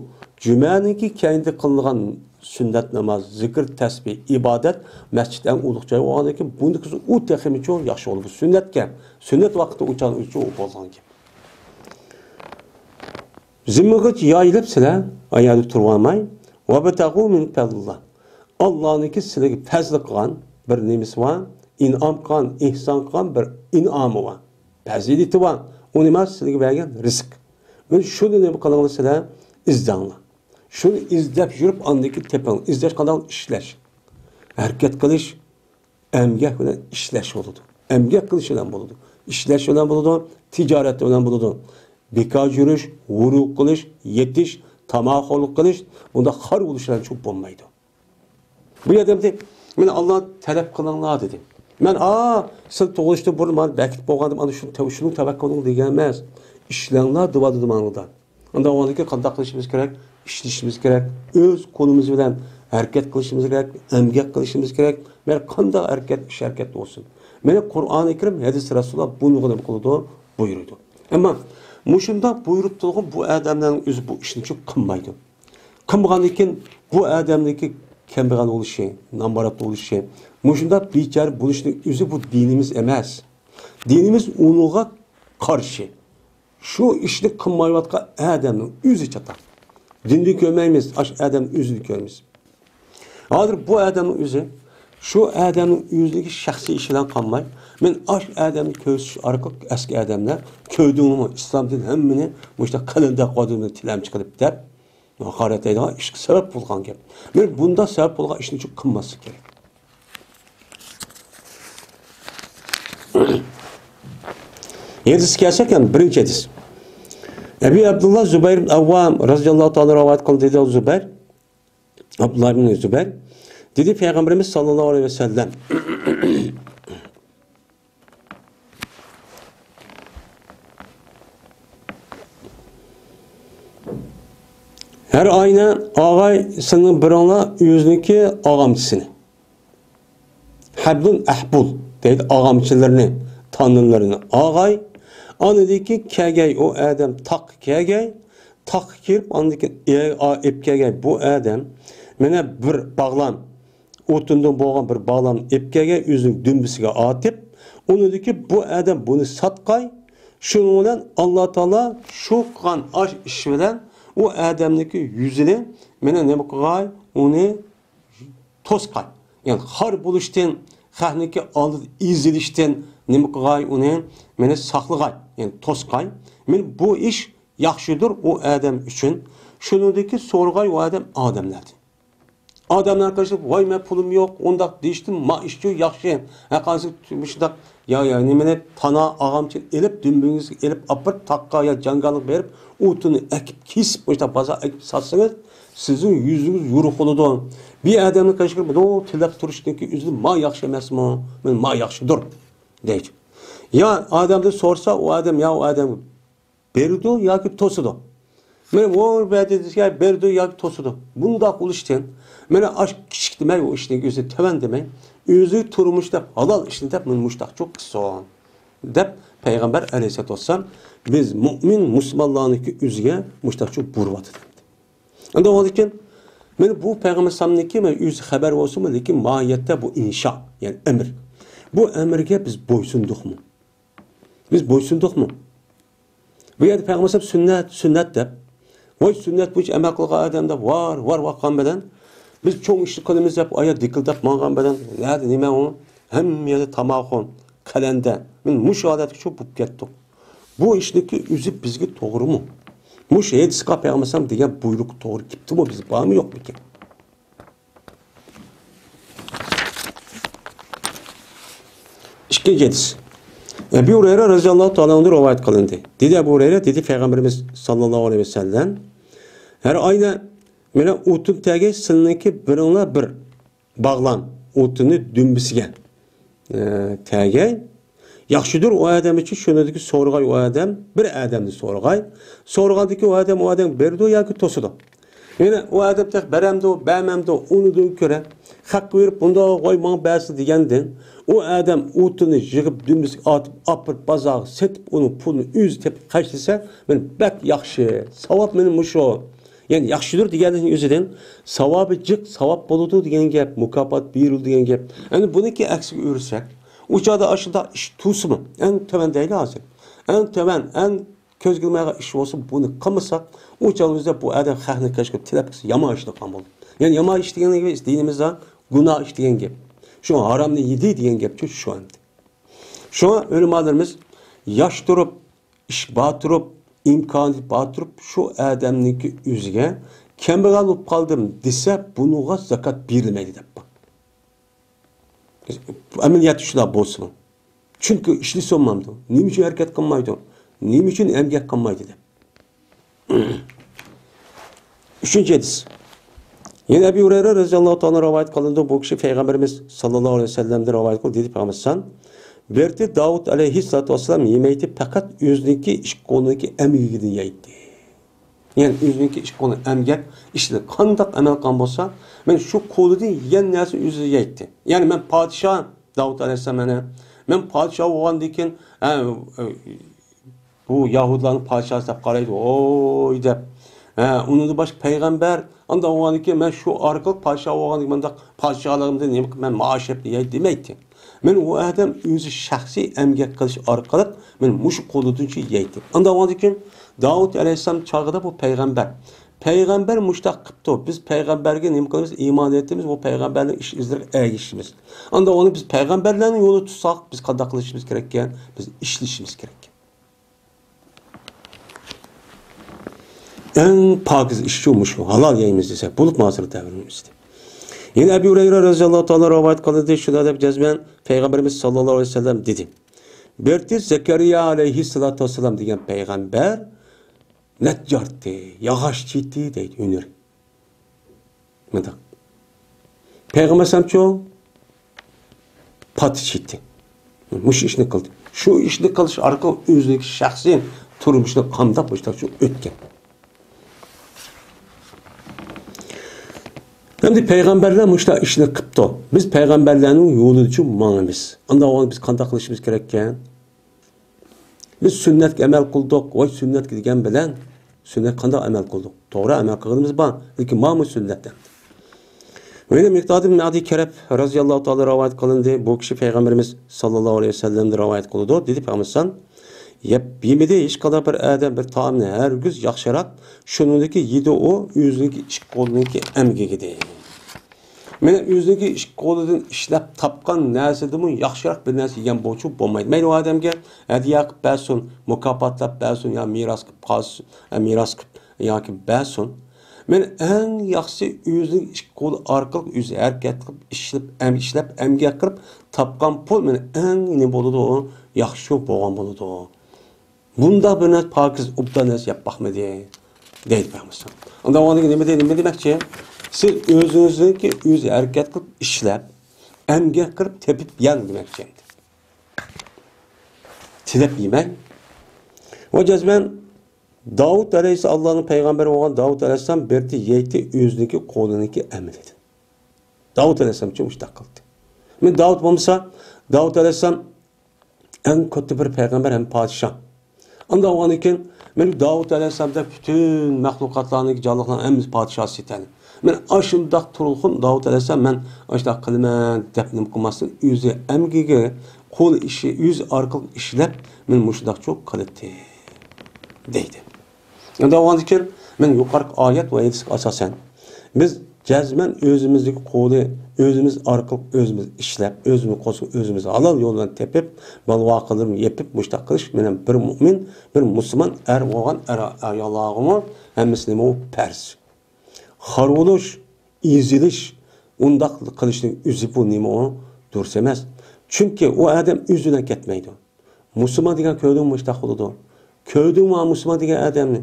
جۈمەنىڭكى كەينىدە قىلىنغان سۈننەت ناماز، زىكىر، تەسبىھ، ئىبادەت، مەسچىت ئەڭ ئۇلۇغ جاي بولغاندىن كېيىن، بۇنى قىلسا ئۇ تېخىمۇ چوڭ ياخشى بولىدۇ. سۈننەتكە، سۈننەت ۋاقتىدا ئۇ چاغنىڭ ئۆزىچۇ بولغان گەپ. زىممىغا يايىلىپ سىلەر، ئاياغدا تۇرۇۋالماي، «وابتغوا من فضل الله». ئاللانىڭكى سىلەرگە پەزلى قىلغان بىر نېمىسى بار، ئىنئام قىلغان، ئېھسان قىلغان بىر ئىنئامى بار، پەزىلىتى بار. ئۇ نېمە؟ سىلەرگە بەرگەن رىزىق. مانا شۇنى نېمە قىلىڭلار سىلەر؟ ئىزدەڭلار. شۇنى ئىزدەپ يۈرۈپ، ئاندىن كېيىن تېپىڭ. ئىزدەش قانداق؟ ئىشلەش. ھەرىكەت قىلىش، ئەمگەك بىلەن ئىشلەش بولىدۇ. ئەمگەك قىلىش بىلەن بولىدۇ. ئىشلەش بىلەن بولىدۇ. تىجارەت بىلەن بولىدۇ. بىكار يۈرۈش، ھۇرۇق قىلىش، يېتىش، تاماخورلۇق قىلىش، بۇنداق خار بولۇش بىلەن چوپ بولمايدۇ. بۇ يەردە دېدى، مانا ئاللا تەلەپ قىلىڭلار دېدى. مەن، ئا، سىز تۇغۇلۇشتىن بۇرۇن مانا بەكىت بولغان دەپ، ئانا شۇنى تەۋ-، شۇنىڭ تەۋەككۈلىڭ دېگەن ئەمەس. ئىشلەڭلار دېۋالدىدى ماڭىدا. ئانداق بولغاندىكىن قانداق قىلىشىمىز كېرەك؟ ئىشلىشىمىز كېرەك. ئۆز قولىمىز بىلەن ھەرىكەت قىلىشىمىز كېرەك، ئەمگەك قىلىشىمىز كېرەك. مەيلى قانداق ھەرىكەت، ئىش ھەرىكەت بولسۇن. مانا قۇرئانى كەرىم، ھەدىس رەسۇلۇللا بۇنىغا نېمە قىلىدۇ؟ بۇيرۇيدۇ. ئەمما مۇشۇنداق بۇيرۇپ تۇرغان بۇ ئادەملەرنىڭ ئۆزى بۇ ئىشنى چوق قىلمايدۇ. قىلمىغاندىن كېيىن بۇ ئادەمنىڭكى كەمبەغەل بولۇشى، نامرات بولۇشى، مۇشۇنداق بىچارە بولۇشنىڭ ئۆزى بۇ دىنىمىز ئەمەس. دىنىمىز ئۇنىڭغا قارشى. شۇ ئىشنى قىلمايۋاتقان ئادەمنىڭ ئۆزى چاتاق. دىندا كۆرمەيمىز، ئاش ئادەمنىڭ ئۆزىدە كۆرىمىز. ھازىر بۇ ئادەمنىڭ ئۆزى، شۇ ئادەمنىڭ ئۆزىدىكى شەخسىي ئىشى بىلەن قالماي، مەن ئاش ئادەمنى كۆرسىتىش ئارقىلىق ئەسكى ئادەملەر، «كۆردۈڭمۇ، ئىسلام دىنى ھەممىنى مۇشۇنداق قېلىندەك قويدى، تىلەمچى قىلىپ» دەپ، ھاقارەتلەيدىغان ئىشقا سەۋەب بولغان گەپ. مەن بۇنداق سەۋەب بولغان ئىشنى چوق قىلماسلىق كېرەك. ھەدىسكە كەلسەك، يەنە بىرىنچى ھەدىس. ئەبى ئابدۇللا زۇبەير ئىبن ئەۋۋام رەزىياللاھۇ تائالا رىۋايەت قىلدى، دېدى زۇبەير. ئابدۇللا ئىبن زۇبەير. دېدى پەيغەمبىرىمىز ساللاللاھۇ ئەلەيھى ۋەسەللەم. ھەر ئاينى ئاغاي سىلىنىڭ بىرىڭلار ئۆزىنىڭكى ئاغامچىسىنى، ھەبلۇن ئەھبۇل دەيدۇ، ئاغامچىلىرىنى، تانىلىرىنى. ئاغاي، ئاندىن كېيىن كەگەي، ئۇ ئادەم تاققا كەگەي، تاققا كىرىپ، ئاندىن كېيىن ئېلىپ كەگەي بۇ ئادەم، مانا بىر باغلام، ئوتۇندىن بولغان بىر باغلامنى ئېلىپ كەلگەن، ئۆزىنىڭ دۈمبىسىگە ئاتىپ، ئۇنىڭدىكى بۇ ئادەم بۇنى ساتقاي، شۇنىڭ بىلەن ئاللا تائالا شۇ قىلغان ئاش ئىش بىلەن ئۇ ئادەمنىڭكى يۈزىنى مانا نېمە قىلغاي، ئۇنى توسقاي. يەنى خار بولۇشتىن، خەقنىڭكى ئالدىدا ئېزىلىشتىن نېمە قىلغاي، ئۇنى مانا ساقلىغاي، يەنى توسقاي. مانا بۇ ئىش ياخشىدۇر ئۇ ئادەم ئۈچۈن. شۇنىڭدىكى سورىغاي ئۇ ئادەم ئادەملەردىن. ئادەملەر قارىشىپ، «ۋاي، مەن پۇلۇم يوق» ئۇنداق دېيىشتىن، ما ئىشچۇ ياخشى. ھەققاسى مۇشۇنداق، يا، يا، نېمىنى، تانا ئاغامچىنى ئېلىپ، دۈمبىڭىزگە ئېلىپ ئاپىرىپ، تاغقا يا جاڭگالغا بېرىپ، ئوتۇننى ئەكىپ كېسىپ، مۇشۇنداق بازار ئەكىپ ساتسىڭىز، سىزنىڭ يۈزىڭىز يورۇق بولىدۇ. بىر ئادەمنى قارىشىپ، «بۇ تىلەپ تۇرۇشنىڭكى ئۆزى ما ياخشى ئەمەسمۇ؟ مانا ما ياخشىدۇر» دەيدۇ. يا ئادەمدىن سورىسا، ئۇ ئادەم يا ئۇ ئادەم بېرىدۇ ياكى توسىدۇ. مانا ئۇ بەردى دېسە، بېرىدۇ ياكى توسىدۇ. بۇنداق بولۇشتىن، مانا ئاش كىچىك دېمەي، ئۇ ئىشنىڭ ئۆزىنى تۆۋەن دېمەي، ئۆزى تۇرمۇش دەپ، ھالال ئىشنى دەپ، مانا مۇشتاق چوق قىلسۇن دەپ، پەيغەمبەر ئەلەيھىسسالاتۇ ۋەسسالام بىز مۇئمىن مۇسۇلمانلارنىڭكى ئۆزىگە مۇشتاق چوق بۇيرۇۋاتىدۇ. ئەمدى ئۇنىڭدىن كېيىن، مانا بۇ پەيغەمبەر ئەلەيھىسسالامنىڭكى، مانا ئۆزى خەۋەر بولسىمۇ، لېكىن ماھىيەتتە بۇ ئىنشا، يەنى ئەمر. بۇ ئەمرگە بىز بويسۇندۇقمۇ؟ بىز بويسۇندۇقمۇ؟ بۇ يەردە پەيغەمبەر سۈننەت، سۈننەت دەپ، ۋاي، سۈننەت بويىچە ئەمەل قىلغان ئادەم دەپ، ۋار، ۋار ۋاققان بىلەن، بىز چوڭ ئىشنى قىلىمىز دەپ، ئايا دىكىلداپ ماڭغان بىلەن، نەدە نېمە ئۇ؟ ھەممە يەردە تاماخۇن، قەلەندە. مانا مۇشۇ ھالەتكە چۈشۈپ بولۇپ كەتتۇق. بۇ ئىشنىڭكى ئۆزى بىزگە توغرىمۇ؟ مۇشۇ ھەدىسقا پەيغەمبەر ئەلەيھىسسالام دېگەن بۇيرۇق توغرا كېلىپتىمۇ، بىز بارمۇ يوقمىكىن؟ ئىككىنچى ھەدىس. ئەبۇ ھۇرەيرە رەزىياللاھۇ تائالا ئەنھۇ رىۋايەت قىلىندى. دېدى ئەبۇ ھۇرەيرە، دېدى پەيغەمبىرىمىز ساللاللاھۇ ئەلەيھى ۋەسەللەم، ھەر ئاينى مانا ئوتۇن تەگەي سىلىنىڭكى بىرىڭلار بىر باغلام ئوتۇننى دۈمبىسىگە، ئە، تەگەي. ياخشىدۇر ئۇ ئادەم ئۈچۈن شۇنىڭدىكى سورىغاي ئۇ ئادەم، بىر ئادەمنى سورىغاي. سورىغاندىكى ئۇ ئادەم، ئۇ ئادەم بېرىدۇ ياكى توسىدۇ. يەنە ئۇ ئادەم تېخى بېرەمدۇ، بەرمەمدۇ، ئۇنىڭدىن كۆرە خەققە بېرىپ، بۇنداق قوي، ماڭا بەرسۇن دېگەندىن، ئۇ ئادەم ئوتۇنى يىغىپ، دۈمبىسىگە ئارتىپ، ئاپىرىپ بازارغا سېتىپ، ئۇنىڭ پۇلىنى ئۆزى تېپىپ خەجلىسە، مەن بەك ياخشى، ساۋاب مېنىڭ مۇشۇ. يەنى ياخشىدۇر دېگەننىڭ ئۆزىدىن ساۋابى جىق، ساۋاب بولىدۇ دېگەن گەپ، مۇكاپات بېرىلىدۇ دېگەن گەپ. ئەنە بۇنىڭكى ئەكسىگە ئۆرۈسەك، ئۇ چاغدا ئاشۇنداق ئىش تۇرسىمۇ، ئەڭ تۆۋەن دەيلى ھازىر. ئەڭ تۆۋەن، ئەڭ كۆزگە ئىلمايدىغان ئىش بولسا، بۇنى قىلمىساق، ئۇ چاغدا بىزدە بۇ ئادەم خەقنى كەچۈرۈپ تىلەپ كەتسە، يامان ئىشنى قىلغان بولدى. يەنى يامان ئىش دېگەن گەپ دىنىمىزدا گۇناھ ئىش دېگەن گەپ. شۇ ھارامنى يېدى دېگەن گەپچۇ شۇ ئەمدى. شۇڭا ئۆلىمالىرىمىز ياش تۇرۇپ، ئىش بار تۇرۇپ، ئىمكانىيىتى بار تۇرۇپ، شۇ ئادەمنىڭكى ئۆزىگە كەمبەغەل بولۇپ قالدىم دېسە، بۇنىڭغا زاكات بېرىلمەيدۇ دەپ بار. ئەمەلىيەتتە شۇنداق بولسىمۇ. چۈنكى ئىشلىسۇنمامدۇ؟ نېمە ئۈچۈن ھەرىكەت قىلمايدۇ؟ نېمە ئۈچۈن ئەمگەك قىلمايدۇ دەپ. ئۈچىنچى ھەدىس. يەنە ئەبى ھۇرەيرە رەزىياللاھۇ تائالا رىۋايەت قىلىندى. بۇ كىشى پەيغەمبىرىمىز ساللاللاھۇ ئەلەيھى ۋەسەللەمدىن رىۋايەت قىلدى، دېدى پەيغەمبەر سان. بىرتى داۋۇت ئەلەيھىسسالاتۇ ۋەسسالام يېمەيتتى، پەقەت ئۆزىنىڭكى ئىككى قولىنىڭكى ئەمگىكىدىن يەيتتى. يەنى ئۆزىنىڭكى ئىككى قولىنىڭ ئەمگەك ئىشىدا قانداق ئەمەل قىلغان بولسا، مەن شۇ قولىدىن يېگەن نەرسە ئۆزى يەيتتى. يەنى مەن پادىشاھ، داۋۇت ئەلەيھىسسالام مانا، مەن پادىشاھ بولغاندىن كېيىن، ھە، بۇ يەھۇدىيلارنىڭ پادىشاھى دەپ قارايدۇ، ۋوي دەپ. ھە، ئۇنىڭدىن باشقا پەيغەمبەر، ئانداق بولغاندىن كېيىن مەن شۇ ئارقىلىق پادىشاھ بولغاندىن كېيىن مۇنداق پادىشاھلىقىمدىن نېمە قىلىپ مەن مائاش يەپ يەي دېمەيتتى. مەن ئۇ ئادەم ئۆزى شەخسىي ئەمگەك قىلىش ئارقىلىق مەن مۇشۇ قولىدىنچە يەيتتى. ئانداق بولغاندىن كېيىن داۋۇت ئەلەيھىسسالام چاغىدا بۇ پەيغەمبەر. پەيغەمبەر مۇشۇنداق قىپتۇ. بىز پەيغەمبەرگە نېمە قىلىمىز؟ ئىمان ئېيتىمىز، بۇ پەيغەمبەرنىڭ ئىش ئىزلىرىغا ئەگىشىمىز. ئانداق ئۇنى بىز پەيغەمبەرلەرنىڭ يولىدا تۇتساق، بىز قانداق قىلىشىمىز كېرەككەن؟ بىز ئىشلىشىمىز كېرەك. ئەڭ پاكىز ئىشچۇ مۇشۇ، ھالال يەيمىز دېسەك، بولۇپمۇ ھازىر دەۋرىمىزدە. يەنە ئەبۇ ھۇرەيرە رەزىياللاھۇ تائالا رىۋايەت قىلىندى، شۇنداق دەپ جەزمەن پەيغەمبىرىمىز ساللاللاھۇ ئەلەيھى ۋەسەللەم دېدى. بىرتى زەكەرىيا ئەلەيھىسسالاتۇ ۋەسسالام دېگەن پەيغەمبەر نەت يارتتى، ياغاچ چېيىتتى دەيدۇ، ھۈنىرى. مۇنداق. پەيغەمبەر ئەلەيھىسسالامچۇ؟ پاتا چېيىتتى. مۇشۇ ئىشنى قىلدى. شۇ ئىشنى قىلىش ئارقىلىق ئۆزىنىڭ شەخسىي تۇرمۇشىنى قانداق مۇشۇنداقچۇ ئۆتكەن. ئەمدى پەيغەمبەرلەر مۇشۇنداق ئىشنى قىپتۇ. بىز پەيغەمبەرلەرنىڭ يولىدىچۇ ماڭىمىز. ئانداق بولغاندا بىز قانداق قىلىشىمىز كېرەككەن؟ بىز سۈننەتكە ئەمەل قىلدۇق. ۋاي سۈننەتكە دېگەن بىلەن سۈننەتكە قانداق ئەمەل قىلدۇق؟ توغرا ئەمەل قىلغىنىمىز بار. لېكىن مانا سۈننەت ئەمدى. ۋە يەنە مىقداد ئىبن مەدى كەرەب رەزىياللاھۇ تائالا رىۋايەت قىلىندى. بۇ كىشى پەيغەمبىرىمىز ساللاللاھۇ ئەلەيھى ۋەسەللەمدىن رىۋايەت قىلىدۇ. دېدى پەيغەمبىرىمىز، يەپ يېمىدى ھېچقانداق بىر ئادەم بىر تائامنى ھەرگىز ياخشىراق، شۇنىڭدىكى يېدى ئۇ ئۆزىنىڭكى ئىككى قولىنىڭكى ئەمگىكىدىن. مانا ئۆزىنىڭكى ئىككى قولىدىن ئىشلەپ تاپقان نەرسىدىنمۇ ياخشىراق بىر نەرسە يېگەن بولچۇ بولمايدۇ. مەيلى ئۇ ئادەمگە ھەدىيە قىلىپ بەرسۇن، مۇكاپاتلاپ بەرسۇن يا مىراس قىلىپ قالسۇن، ئە، مىراس قىلىپ ياكى بەرسۇن. مانا ئەڭ ياخشىسى ئۆزىنىڭ ئىككى قولى ئارقىلىق ئۆزى ھەرىكەت قىلىپ ئىشلەپ، ئەم-، ئىشلەپ ئەمگەك قىلىپ تاپقان پۇل مانا ئەڭ نېمە بولىدۇ، ياخشى بولغان بولىدۇ. بۇنداق بىر نەرسە پاكىز، ئوبدان نەرسە يەپ باقمىدى، دەيدۇ پەيغەمبەر. ئانداق بولغاندىكىن نېمە دەي-، نېمە دېمەكچى؟ سىز ئۆزىڭىزنىڭكى ئۆزى ھەرىكەت قىلىپ ئىشلەپ، ئەمگەك قىلىپ تېپىپ يەڭ دېمەكچى. تىلەپ يېمەڭ. ۋە جەزمەن داۋۇت ئەلەيھىسسالام، ئاللانىڭ پەيغەمبىرى بولغان داۋۇت ئەلەيھىسسالام بىردە يەيتتى ئۆزىنىڭكى قولىنىڭكى ئەمىلىدىن. داۋۇت ئەلەيھىسسالام ئۈچۈن مۇشۇنداق قىلدى. مەن داۋۇت بولمىسا، داۋۇت ئەلەيھىسسالام ئەڭ كاتتا بىر پەيغەمبەر ھەم پادىشاھ. ئانداق بولغاندىن كېيىن، مەن داۋۇت ئەلەيھىسسالامدەك پۈتۈن مەخلۇقاتلارنىڭكى جانلىقلارنىڭ ھەممىسى پادىشاھى سېتەن. مەن ئاشۇنداق تۇرغۇن داۋۇت ئەلەيھىسسالام، مەن ئاشۇنداق قىلىمەن دەپ نېمە قىلماستىن، ئۆزى ئەمگىكى، قول ئىشى، ئۆزى ئارقىلىق ئىشلەپ، مەن مۇشۇنداقچۇ قىلدى، دەيدۇ. ئانداق بولغاندىن كېيىن، مەن يۇقىرىقى ئايەت ۋە ھەدىسكە ئاساسەن، بىز جەزمەن ئۆزىمىزنىڭ قولى، ئۆزىمىز ئارقىلىق ئۆزىمىز ئىشلەپ، ئۆزىمىز قوزغىلىپ، ئۆزىمىز ھالال يول بىلەن تېپىپ، بال ۋاقىلىرىنى يېپىپ، مۇشۇنداق قىلىش مېنىڭ بىر مۆمىن، بىر مۇسۇلمان ئەر بولغان ئەر ئاياللارغىمۇ ھەممىسىنىمۇ پەرز. خار بولۇش، ئېزىلىش، ئۇنداق قىلىشنىڭ ئۆزى بۇ نېمە ئۇ؟ دۇرۇس ئەمەس. چۈنكى ئۇ ئادەم ئۆزى بىلەن كەتمەيدۇ. مۇسۇلمان دېگەن كۆردۈڭمۇ مۇشۇنداق بولىدۇ؟ كۆردۈڭمۇ مۇسۇلمان دېگەن ئادەمنى؟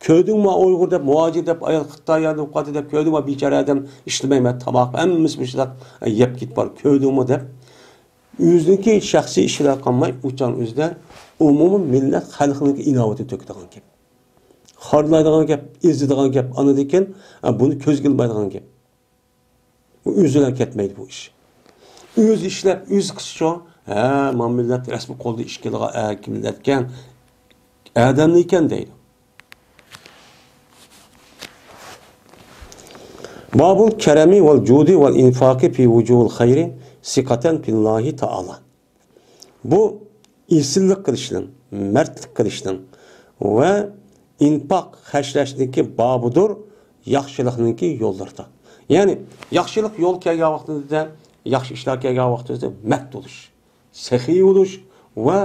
كۆردۈڭمۇ ئۇيغۇر دەپ، مۇھاجىر دەپ، ئايال خىتاي ياردەم قىلىۋاتىدۇ دەپ، كۆردۈڭمۇ بىچارە ئادەم ئىشلىمەيمەن، تاماق، ھەممىسى مۇشۇنداق يەپ كېتىپ بار، كۆردۈڭمۇ دەپ. ئۆزىنىڭكى شەخسىي ئىشىدا قالماي، ئۇ چاغنىڭ ئۆزىدە ئومۇمىي مىللەت خەلقنىڭكى ئىناۋىتىنى تۆكىدىغان گەپ. خارلايدىغان گەپ، ئېزىدىغان گەپ ئاندىن كېيىن، ئە، بۇنى كۆزگە ئىلمايدىغان گەپ. ئۇ ئۆزى بىلەن كەتمەيدۇ بۇ ئىش. ئۆزى ئىشلەپ، ئۆزى قىلسىچۇ، ھە، ما مىللەت رەسمىي قولدا ئىش كېلىدىغان، ئە، مىللەتكەن، ئادەمنىكەن دەيدۇ. بابۇل كەرەمى ۋەل جۇدى ۋەل ئىنفاقى فى ۋۇجۇھىل خەيرى سىقەتەن فىللاھى تائالا. بۇ ئېسىللىق قىلىشنىڭ، مەردلىك قىلىشنىڭ ۋە ئىنپاق خەجلەشنىڭكى بابىدۇر، ياخشىلىقنىڭكى يوللىرىدا. يەنى ياخشىلىق يول كەلگەن ۋاقتىدا، ياخشى ئىشلار كەلگەن ۋاقتىدا مەرد بولۇش، سېخىي بولۇش ۋە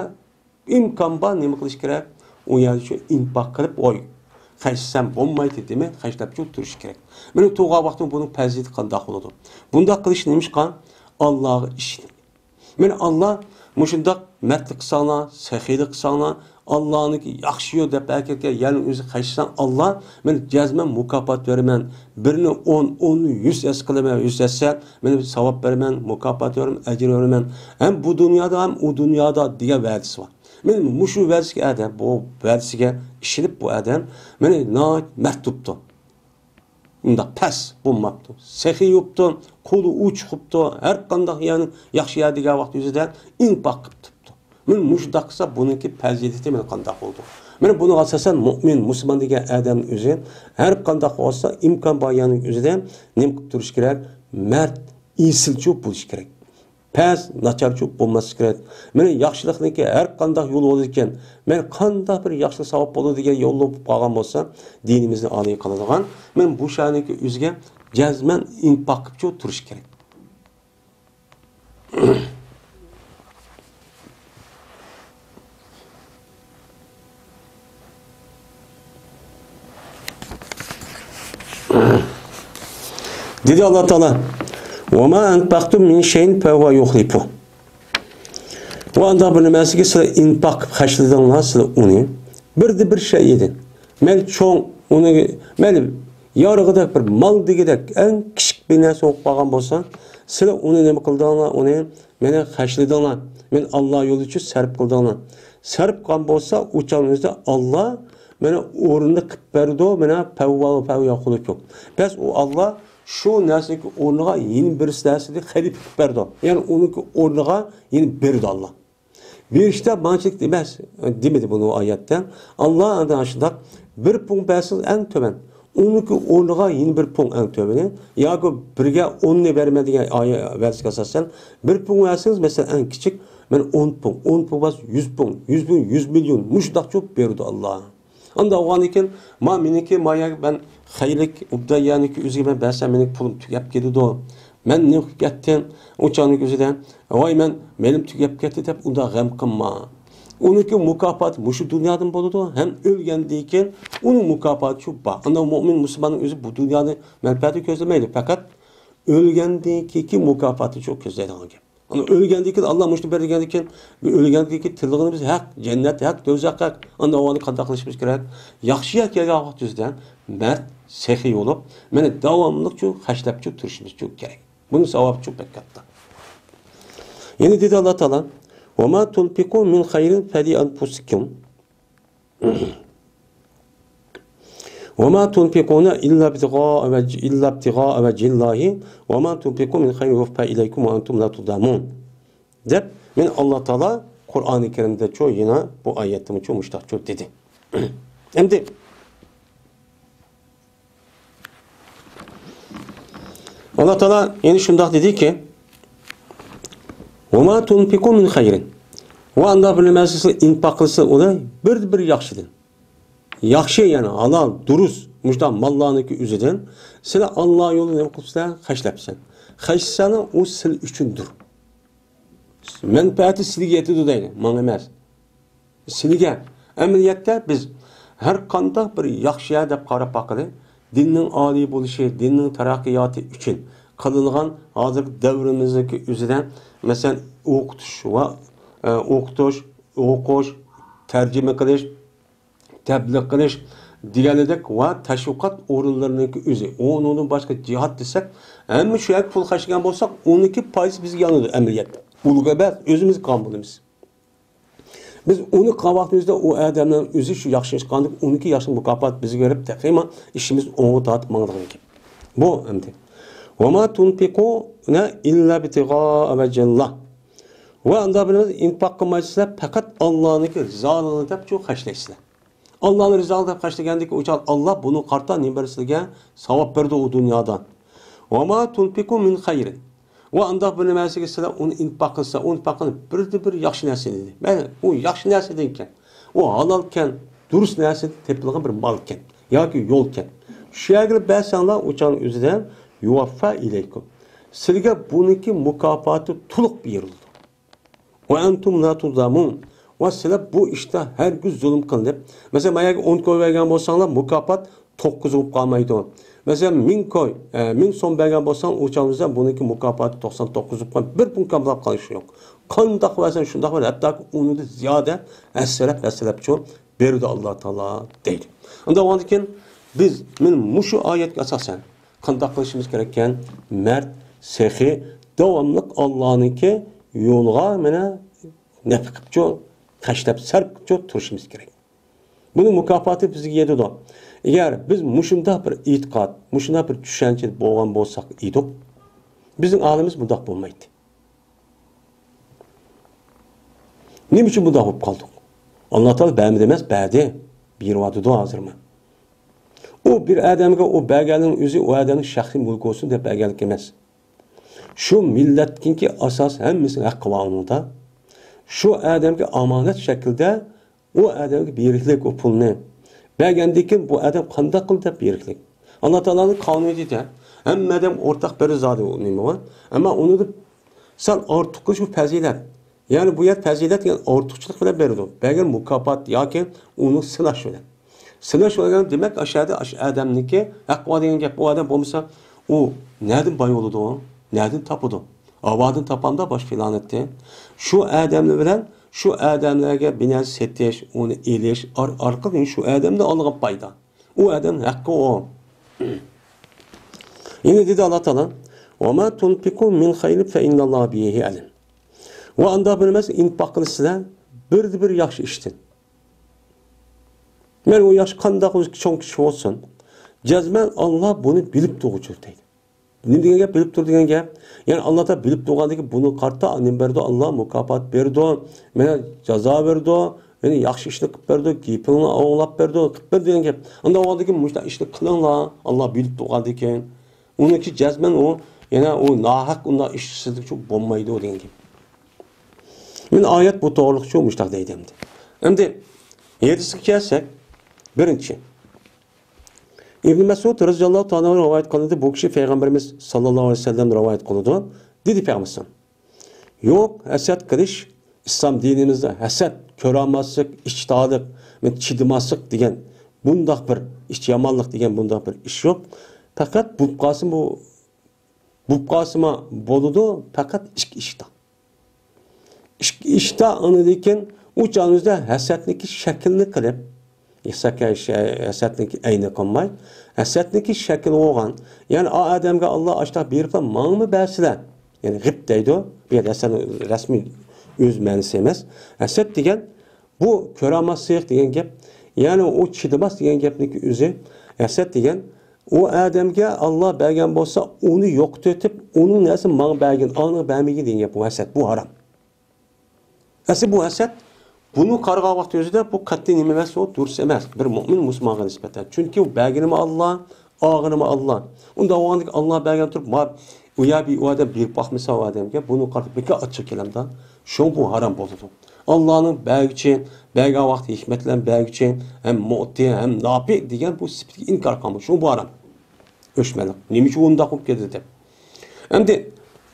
ئىمكان بار نېمە قىلىش كېرەك؟ ئۇ يەردە شۇ ئىنپاق قىلىپ، ۋاي، خەجلىسەم بولمايدۇ دېمەي، خەجلەپچۇ تۇرۇش كېرەك. مانا تۇرغان ۋاقتىڭ بۇنىڭ پەزىلىتى قانداق بولىدۇ؟ بۇنداق قىلىش نېمىشقا؟ ئاللاغا ئىشىنىپ. مانا ئاللا مۇشۇنداق مەردلىك قىلساڭلار، سېخىيلىق قىلساڭلار، ئاللانىڭكى ياخشى يول دەپ ئەكەلگەن يەرنىڭ ئۆزىگە خەجلىسەڭ، ئاللا مانا جەزمەن مۇكاپات بېرىمەن. بىرنى ئون، ئوننى يۈز ھەسسە قىلىمەن، يۈز ھەسسە مانا ساۋاب بېرىمەن، مۇكاپات بېرىمەن، ئەجىر بېرىمەن. ھەم بۇ دۇنيادا، ھەم ئۇ دۇنيادا دېگەن ۋەدىسى بار. مانا مۇشۇ ۋەدىسىگە ئادەم، بۇ ۋەدىسىگە ئىشىنىپ بۇ ئادەم مانا ناھايىتى مەرد بوپتۇ. ئۇنداق پەس بولماپتۇ. سېخىي بوپتۇ، قولى ئوچۇق بوپتۇ. ھەر قانداق يەرنى ياخشى يەر دېگەن ۋاقىت يۈزىدە ئىنپاق قىلىپ تۇرۇپتۇ. مانا مۇشۇنداق قىلسا، بۇنىڭكى پەزىلىتى مانا قانداق بولىدۇ؟ مانا بۇنىڭغا ئاساسەن مۇئمىن، مۇسۇلمان دېگەن ئادەمنىڭ ئۆزى ھەر قانداق بولسا، ئىمكان بار يەرنىڭ ئۆزىدە نېمە قىلىپ تۇرۇش كېرەك؟ مەرد، ئېسىلچۇ بولۇش كېرەك. پەس، ناچارچۇ بولماسلىق كېرەك. مانا ياخشىلىقنىڭكى ھەر قانداق يولى بولىدىكەن، مانا قانداق بىر ياخشىلىق ساۋاب بولىدۇ دېگەن يولدا بولۇپ قالغان بولسا، دىنىمىزنى ئالىي قىلىدىغان، مانا بۇ شەنىڭكى ئۆزىگە جەزمەن ئىنپاق قىلىپچۇ تۇرۇش كېرەك. دېدى ئاللا تائالا، «وما أنفقتم من شيء فهو يخلفه.» ۋە ئانداق بىر نېمىسىگە سىلەر ئىنپاق قىلىپ خەجلىدىڭلار، سىلەر ئۇنى بىردە بىر شەيئىدىن، مەيلى چوڭ، ئۇنى مەيلى يارىغىدەك بىر مال دېگۈدەك ئەڭ كىچىك بىر نەرسە بولۇپ قالغان بولسا، سىلەر ئۇنى نېمە قىلدىڭلار؟ ئۇنى مانا خەجلىدىڭلار. مانا ئاللا يولى ئۈچۈن سەرپ قىلدىڭلار. سەرپ قىلغان بولسا، ئۇ چاغنىڭ ئۆزىدە ئاللا مانا ئورنىنى قىلىپ بەردى، مانا پەۋۋا، پەۋۋا قىلىپ. بەس ئۇ ئاللا شۇ نەرسىنىڭ ئورنىغا يەنە بىرسى نەرسىنى خەلىپە قىلىپ بەردى. يەنى ئۇنىڭكى ئورنىغا يەنە بەردى ئاللا. بېرىشتە مانچىلىك ئەمەس، دېمىدى بۇنى ئۇ ئايەتتە. ئاللا ئاندىن شۇنداق بىر پۇڭ بەرسىڭىز ئەڭ تۆۋەن. ئۇنىڭكى ئورنىغا يەنە بىر پۇڭ ئەڭ تۆۋىنى. ياكى بىرگە ئوننى بەرمەن دېگەن ئايە-، ۋەدىسىگە ئاساسەن، بىر پۇڭ بەرسىڭىز، مەسىلەن، ئەڭ كىچىك، مەن ئون پۇڭ، ئون پۇڭ بولسا يۈز پۇڭ، يۈز پۇڭ، يۈز مىليون، مۇشۇنداقچە بېرىدۇ ئاللا. ئاندا بولغاندىن كېيىن، ما مېنىڭكى، ما يەرگە مەن خەيرلىك، ئوبدان يەرنىڭكى ئۆزىگە مەن بەرسەم، مېنىڭ پۇلۇم تۈگەپ كېتىدۇ. مەن نېمە قىلىپ كەتتىم؟ ئۇ چاغنىڭكى ئۆزىدە، ۋاي، مەن مېلىم تۈگەپ كەتتى دەپ ئۇنداق غەم قىلما. ئۇنىڭكى مۇكاپاتى مۇشۇ دۇنيادىن بولىدۇ، ھەم ئۆلگەندىن كېيىن ئۇنىڭ مۇكاپاتى شۇ بار. ئاندا مۇئمىن مۇسۇلماننىڭ ئۆزى بۇ دۇنيانى مەنپەئەتىنى كۆزلىمەيدۇ، پەقەت ئۆلگەندىن كېيىنكى مۇكاپاتى شۇ كۆزلەيدىغان گەپ. ئانا ئۆلگەندىن كېيىن، ئاللا مۇشۇنى بەر دېگەندىن كېيىن، ئۆلگەندىن كېيىن تىللىغىنىمىز ھەق، جەننەت ھەق، دوزاخ ھەق. ئاندا ئۇنى قانداق قىلىشىمىز كېرەك؟ ياخشى يەر كەلگەن ۋاقىت يۈزىدە مەرد، سېخىي بولۇپ، مانا داۋاملىق شۇ خەجلەپ شۇ تۇرۇشىمىز شۇ كېرەك. بۇنىڭ ساۋابى شۇ بەك كاتتا. يەنە دېدى ئاللا تائالا، «وما تنفقوا من خير فلأنفسكم.» «وما تنفقون إلا ابتغاء وجه، إلا ابتغاء وجه الله وما تنفقوا من خير يوفى إليكم وأنتم لا تظلمون.» دەپ، مانا ئاللا تائالا قۇرئانى كەرىمدە چۇ يەنە بۇ ئايەتتىمۇ چۇ مۇشتاق چۇ دېدى. ئەمدى ئاللا تائالا يەنە شۇنداق دېدىكى، «وما تنفقوا من خير.» ۋە ئاندا بىر نېمە سىز ئىنفاق قىلسىز ئۇنى بىر، بىر ياخشىدىن. ياخشى، يەنى ھالال، دۇرۇس، مۇشۇنداق ماللارنىڭكى ئۆزىدىن سىلەر ئاللا يولىدا نېمە قىلىپسىلەر؟ خەجلەپسەن. خەجلىسەڭلار ئۇ سىلەر ئۈچۈندۇر. مەنپەئەتى سىلىگە يېتىدۇ دەيدۇ، ماڭا ئەمەس. سىلىگە. ئەمەلىيەتتە بىز ھەر قانداق بىر ياخشى يەر دەپ قاراپ باققىلى، دىننىڭ ئالىي بولۇشى، دىننىڭ تەرەققىياتى ئۈچۈن قىلىنغان ھازىرقى دەۋرىمىزدىكى ئۆزىدە، مەسىلەن، ئوقۇتۇش ۋە، ئە، ئوقۇتۇش، ئوقۇش، تەرجىمە قىلىش، تەبلىغ قىلىش دېگەنلىدەك ۋە تەشۋىقات ئورۇنلىرىنىڭكى ئۆزى، ئۇنىڭدىن باشقا جىھاد دېسەك، ھەممە شۇ يەرگە پۇل خەجلىگەن بولساق، ئۇنىڭكى پايدىسى بىزگە يانىدۇ ئەمەلىيەتتە. ئۇلۇغ ئەمەس، ئۆزىمىز قىلغان بولىمىز. بىز ئۇنى قىلغان ۋاقتىمىزدا ئۇ ئادەمنىڭ ئۆزى شۇ ياخشى ئىش قىلغاندىكىن ئۇنىڭكى ياخشى مۇكاپات بىزگە بېرىپ تېخىمۇ ئىشىمىز ئوڭغا تارتىپ ماڭىدىغان گەپ. بۇ ئەمدى. وما تنفقون إلا ابتغاء وجه الله. ۋە ئۇنداق بىلىمىز ئىنفاق قىلمايسىلەر، پەقەت ئاللانىڭكى رىزالىقىنى دەپ شۇ خەجلەيسىلەر. ئاللانى رىزالىقى دەپ خەجلىگەندىكى ئۇ چاغ ئاللا بۇنىڭغا قارىتا نېمە بەرسىلىگە ساۋاب بېرىدۇ ئۇ دۇنيادا. وما تنفقوا من خير. ۋە ئانداق بىر نەرسىگە سىلەر ئۇنى ئىنپاق قىلسا، ئۇ ئىنپاق قىلىپ بىردىن بىر ياخشى نەرسە دېدى. مەن ئۇ ياخشى نەرسە دېگەن. ئۇ ھالالكەن، دۇرۇس نەرسە تېپىلغان بىر مالكەن ياكى يولكەن. شۇ يەرگە بەرسەڭلار ئۇ چاغنىڭ ئۆزىدە يوفا ئىلەيكۇم. سىلەرگە بۇنىڭكى مۇكاپاتى تولۇق بېرىلىدۇ. وأنتم لا تظلمون. ۋە سىلەر بۇ ئىشتا ھەرگىز زۇلۇم قىلىنىپ، مەسىلەن، ماياگە ئون كوي بەرگەن بولساڭلار، مۇكاپات توققۇز بولۇپ قالمايدۇ. مەسىلەن، مىڭ كوي، ئە، مىڭ سوم بەرگەن بولساڭ، ئۇ چاغدا بۇنىڭكى مۇكاپاتى توقسان توققۇز بولۇپ قالمايدۇ، بىر پۇڭ كاملاپ قالىشى يوق. قانداق بەرسەڭ شۇنداق بەر، ھەتتاكى ئۇنىڭدىن زىيادە ھەسسىلەپ، ھەسسىلەپچۇ بېرىدۇ ئاللا تائالا دەيدۇ. ئۇنداق بولغاندىكىن بىز مانا مۇشۇ ئايەتكە ئاساسەن قانداق قىلىشىمىز كېرەككەن؟ مەرد، سېخىي، داۋاملىق ئاللانىڭكى يولىغا مانا نەپقە قىپچۇ، خەجلەپ سەرپ قىپچۇ تۇرۇشىمىز كېرەك. بۇنىڭ مۇكاپاتى بىزگە يېتىدۇ. ئەگەر بىز مۇشۇنداق بىر ئېتىقاد، مۇشۇنداق بىر چۈشەنچىدە بولغان بولساق ئىدۇق، بىزنىڭ ھالىمىز بۇنداق بولمايتتى. نېمە ئۈچۈن بۇنداق بولۇپ قالدۇق؟ ئاللا تائالا بەرمىدى ئەمەس، بەردى. بېرىۋاتىدۇ ھازىرمۇ. ئۇ بىر ئادەمگە ئۇ بەرگەننىڭ ئۆزى ئۇ ئادەمنىڭ شەخسىي مۈلكى بولسۇن دەپ بەرگەنلىك ئەمەس. شۇ مىللەتنىڭكى ئاساس ھەممىسىنىڭ ھەققى بار ئۇنىڭدا. شۇ ئادەمگە ئامانەت شەكلىدە ئۇ ئادەمگە بېرىكلىك ئۇ پۇلنى. بەرگەندىن كېيىن بۇ ئادەم قانداق قىلدى دەپ بېرىكلىك. ئاللا تائالانىڭ قانۇنى دېدى، ھەممە ئادەم ئورتاق بېرىدۇ زادى ئۇ نېمە بار. ئەمما ئۇنى دەپ سەل ئارتۇق قىلىش بۇ پەزىلەت. يەنى بۇ يەر پەزىلەت دېگەن ئارتۇقچىلىق بىلەن بېرىدۇ. بەرگەن مۇكاپات ياكى ئۇنى سىناش بىلەن. سىناش بىلەن دېمەك، ئاشۇ يەردە ئاشۇ ئادەمنىڭكى ھەققى بار دېگەن گەپ. ئۇ ئادەم بولمىسا، ئۇ نەدىن باي بولىدۇ؟ نەدىن تاپىدۇ؟ ھاۋادىن تاپامدا باش پىلانەتتى. شۇ ئادەملەر بىلەن شۇ ئادەملەرگە بىر نەرسە سېتىش، ئۇنى ئېلىش ئار-، ئارقىلىق شۇ ئادەمدىن ئالغان پايدا. ئۇ ئادەمنىڭ ھەققى ئۇ. يەنە دېدى ئاللا تائالا، وما تنفقوا من خير فإن الله به عليم. ۋە ئانداق بىر نەرسە ئىنپاق قىلىسىلەر، بىردە بىر ياخشى ئىشتىن. مەن ئۇ ياخشى قانداق چوڭ كىشى بولسۇن، جەزمەن ئاللا بۇنى بىلىپ تۇرغۇچىدۇر دەيدۇ. نېمە دېگەن گەپ؟ بىلىپ تۇر دېگەن گەپ. يەنى ئاللا تائالا بىلىپ تۇرغاندىكىن بۇنىڭغا قارىتا نېمە بەردۇ؟ ئاللا مۇكاپات بېرىدۇ، مانا جازا بېرىدۇ، يەنى ياخشى ئىشنى قىلىپ بېرىدۇ، گېپىڭنى ئوڭلاپ بېرىدۇ، قىلىپ بېرىدۇ دېگەن گەپ. ئانداق بولغاندىكىن مۇشۇنداق ئىشنى قىلىڭلار، ئاللا بىلىپ تۇرغاندىكىن. ئۇنىڭكى جەزمەن ئۇ، يەنە ئۇ ناھەق ئۇنداق ئىش سىزدىكى بولمايدۇ دېگەن گەپ. مانا ئايەت بۇ توغرىلىق شۇ مۇشۇنداق دەيدۇ ئەمدى. ئەمدى ھەدىسكە كەلسەك، بىرىنچى. ئىبن مەسئۇد رەزىياللاھۇ تائالا ئەنھۇ رىۋايەت قىلىندى، بۇ كىشى پەيغەمبىرىمىز ساللاللاھۇ ئەلەيھى ۋەسەللەم رىۋايەت قىلىدۇ. دېدى پەيغەمبىرىمىز، يوق، ھەسەت قىلىش ئىسلام دىنىمىزدا ھەسەت، كۆرەلمەسلىك، ئىچى تارلىق، چىدىماسلىق دېگەن بۇنداق بىر ئىچ يامانلىق دېگەن بۇنداق بىر ئىش يوق. پەقەت بولۇپ قالسىمۇ، بولۇپ قالسىمۇ بولىدۇ، پەقەت ئىككى ئىشتا. ئىككى ئىشتا ئاندىن كېيىن ئۇ چاغنىڭ ئۆزىدە ھەسەتنىكى شەكىلنى قىلىپ، ھەسەتكە شە-، ھەسەتنىكى ئەينى قىلماي، ھەسەتنىكى شەكىل بولغان، يەنى ئا ئادەمگە ئاللا ئاشتاق بېرىپلا ماڭىمۇ بەرسىلە، يەنى غىپ دەيدۇ، بۇ يەردە ھەسەتنىڭ رەسمىي ئۆز مەنىسى ئەمەس. ھەسەت دېگەن بۇ كۆرەلمەسلىك دېگەن گەپ، يەنى ئۇ چىدىماس دېگەن گەپنىڭكى ئۆزى. ھەسەت دېگەن ئۇ ئادەمگە ئاللا بەرگەن بولسا، ئۇنى يوقىتىۋېتىپ، ئۇنىڭ نەرسىنى ماڭا بەرگىن، ئاڭا بەرمىگىن دېگەن گەپ. بۇ ھەسەت، بۇ ھارام. ئەسلى بۇ ھەسەت، بۇنى قارىغان ۋاقتى ئۆزىدە بۇ قەتئىي نېمە ئەمەس، ئۇ دۇرۇس ئەمەس. بىر مۆمىن مۇسۇلمانغا نىسبەتەن. چۈنكى ئۇ بەرگىنىمۇ ئاللا، ئالغىنىمۇ ئاللا. ئۇنداق بولغاندىكىن ئاللا بەرگەن تۇرۇپ، ما-، ئۇ يا بىر ئۇ ئادەم بېرىپ باقمىسا ئۇ ئادەمگە، بۇنى قارىتا بىكار ئاچچىق كېلەمدا. شۇڭا بۇ ھارام بولىدۇ. ئاللانىڭ بەرگۈچى، بەرگەن ۋاقتى ھېكمەت بىلەن بەرگۈچى، ھەم مۇئتى، ھەم ناپى دېگەن بۇ سۈپىتىگە ئىنكار قىلغان. شۇڭا بۇ ھارام. ئۆچمەنلىك. نېمە ئۈچۈن ئۇنداق بولۇپ كەتتى دەپ. ئەمدى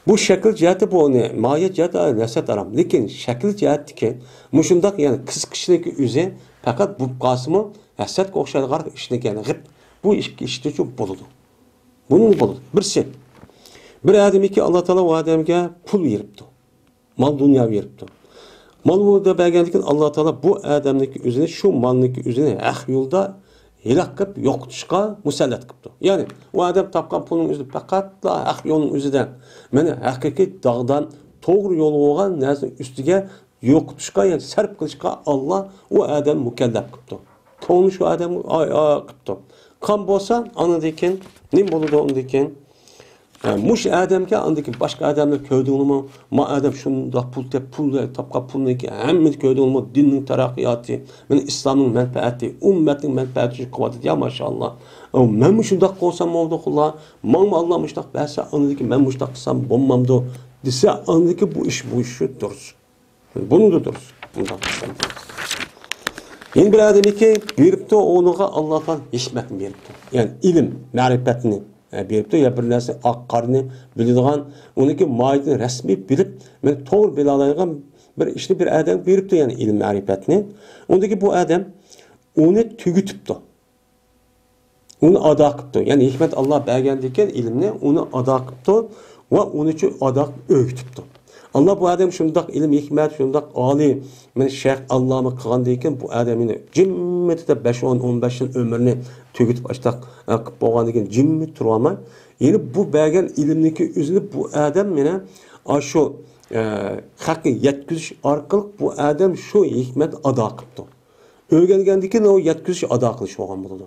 بۇ شەكىل جەھەتتە بۇ ئۇنى ماھىيەت جەھەتتە ھەسەت ھارام. لېكىن شەكىل جەھەتتىكى مۇشۇنداق، يەنى قىزىقىشنىڭكى ئۆزى پەقەت بولۇپ قالسىمۇ، ھەسەتكە ئوخشايدىغان ئىشنى، يەنى غىپ، بۇ ئىككى ئىشتىچۇ بولىدۇ. بۇنىڭ بولىدۇ. بىرسى، بىر ئادەمكى ئاللا تائالا ئۇ ئادەمگە پۇل بېرىپتۇ. مال دۇنيا بېرىپتۇ. مال مۇددا بەرگەندىكىن ئاللا تائالا بۇ ئادەمنىڭكى ئۆزىنى، شۇ مالنىڭكى ئۆزىنى ھەق يولدا ھېلاك قىلىپ يوقىتىشقا مۇسەللەت قىپتۇ. يەنى ئۇ ئادەم تاپقان پۇلنىڭ ئۆزى پەقەتلا ھەق يولنىڭ ئۆزىدە، مانا ھەقىقىي داغدام توغرا يولغا قويغان نەرسىنىڭ ئۈستىگە يوقىتىشقا، يەنى سەرپ قىلىشقا ئاللا ئۇ ئادەمنى مۇكەللەپ قىپتۇ. كۆڭلى شۇ ئادەمگە ئاي-، ئاي قىپتۇ. قان بولسا، ئاندىن كېيىن نېمە بولىدۇ ئاندىن كېيىن؟ ھە، مۇشۇ ئادەمگە ئاندىن كېيىن باشقا ئادەملەر كۆردۈڭلىمۇ؟ ما ئادەم شۇنداق پۇل تېپ، پۇل تاپقان پۇلنىڭكى ھەممىنى كۆردۈڭلىمۇ؟ دىننىڭ تەرەققىياتى، مانا ئىسلامنىڭ مەنپەئەتى، ئۈممەتنىڭ مەنپەئەتى ئۈچۈن قىلىۋاتىدۇ. يا ماشائاللا. ئەو، مەنمۇ شۇنداق قىلسام بولدى، قۇللار. ماڭىمۇ ئاللا مۇشۇنداق بەرسە، ئاندىن كېيىن مەن مۇشۇنداق قىلسام بولمامدۇ؟ دېسە، ئاندىن كېيىن بۇ ئىش، بۇ ئىش شۇ دۇرۇس. بۇنىڭدا دۇرۇس. بۇنداق قىلسام دۇرۇس. يەنە بىر ئادەمكى بېرىپتۇ، ئۇنىڭغا ئاللا تائالا ھېكمەتنى بېرىپتۇ. يەنى ئىلىم، مەرىپەتنى، ئە، بېرىپتۇ. يا بىر نەرسە ئاق قارىنى بىلىدىغان، ئۇنىڭكى ماھىيىتىنى رەسمىي بىلىپ، مەن توغرا بىلالايدىغان بىر ئىشنى بىر ئادەمگە بېرىپتۇ، يەنى ئىلىم، مەرىپەتنى. ئۇندىكى بۇ ئادەم ئۇنى تۈگىتىپتۇ. ئۇنى ئادا قىپتۇ. يەنى ھېكمەت ئاللا بەرگەندىكىن ئىلىمنى، ئۇنى ئادا قىپتۇ ۋە ئۇنى ئادا ئۆگىتىپتۇ. ئاللا بۇ ئادەم شۇنداق ئىلىم، ھېكمەت، شۇنداق ئالىي، مەن شەيخ، ئاللاما قىلغاندىن كېيىن بۇ ئادەم يەنە جىممىتىدە بەش، ئون، ئون بەش يىل ئۆمرىنى تۈگىتىپ، ئاشتاق، ئە، قىپ بولغاندىن كېيىن جىممىت تۇرۇۋالماي، يەنە بۇ بەرگەن ئىلىمنىڭكى ئۆزىنى بۇ ئادەم يەنە ئاشۇ، ئە، خەققە يەتكۈزۈش ئارقىلىق بۇ ئادەم شۇ ھېكمەتنى ئادا قىپتۇ. ئۆگەنگەندىن كېيىن ئۇ يەتكۈزۈش، ئادا قىلىش بولغان بولىدۇ.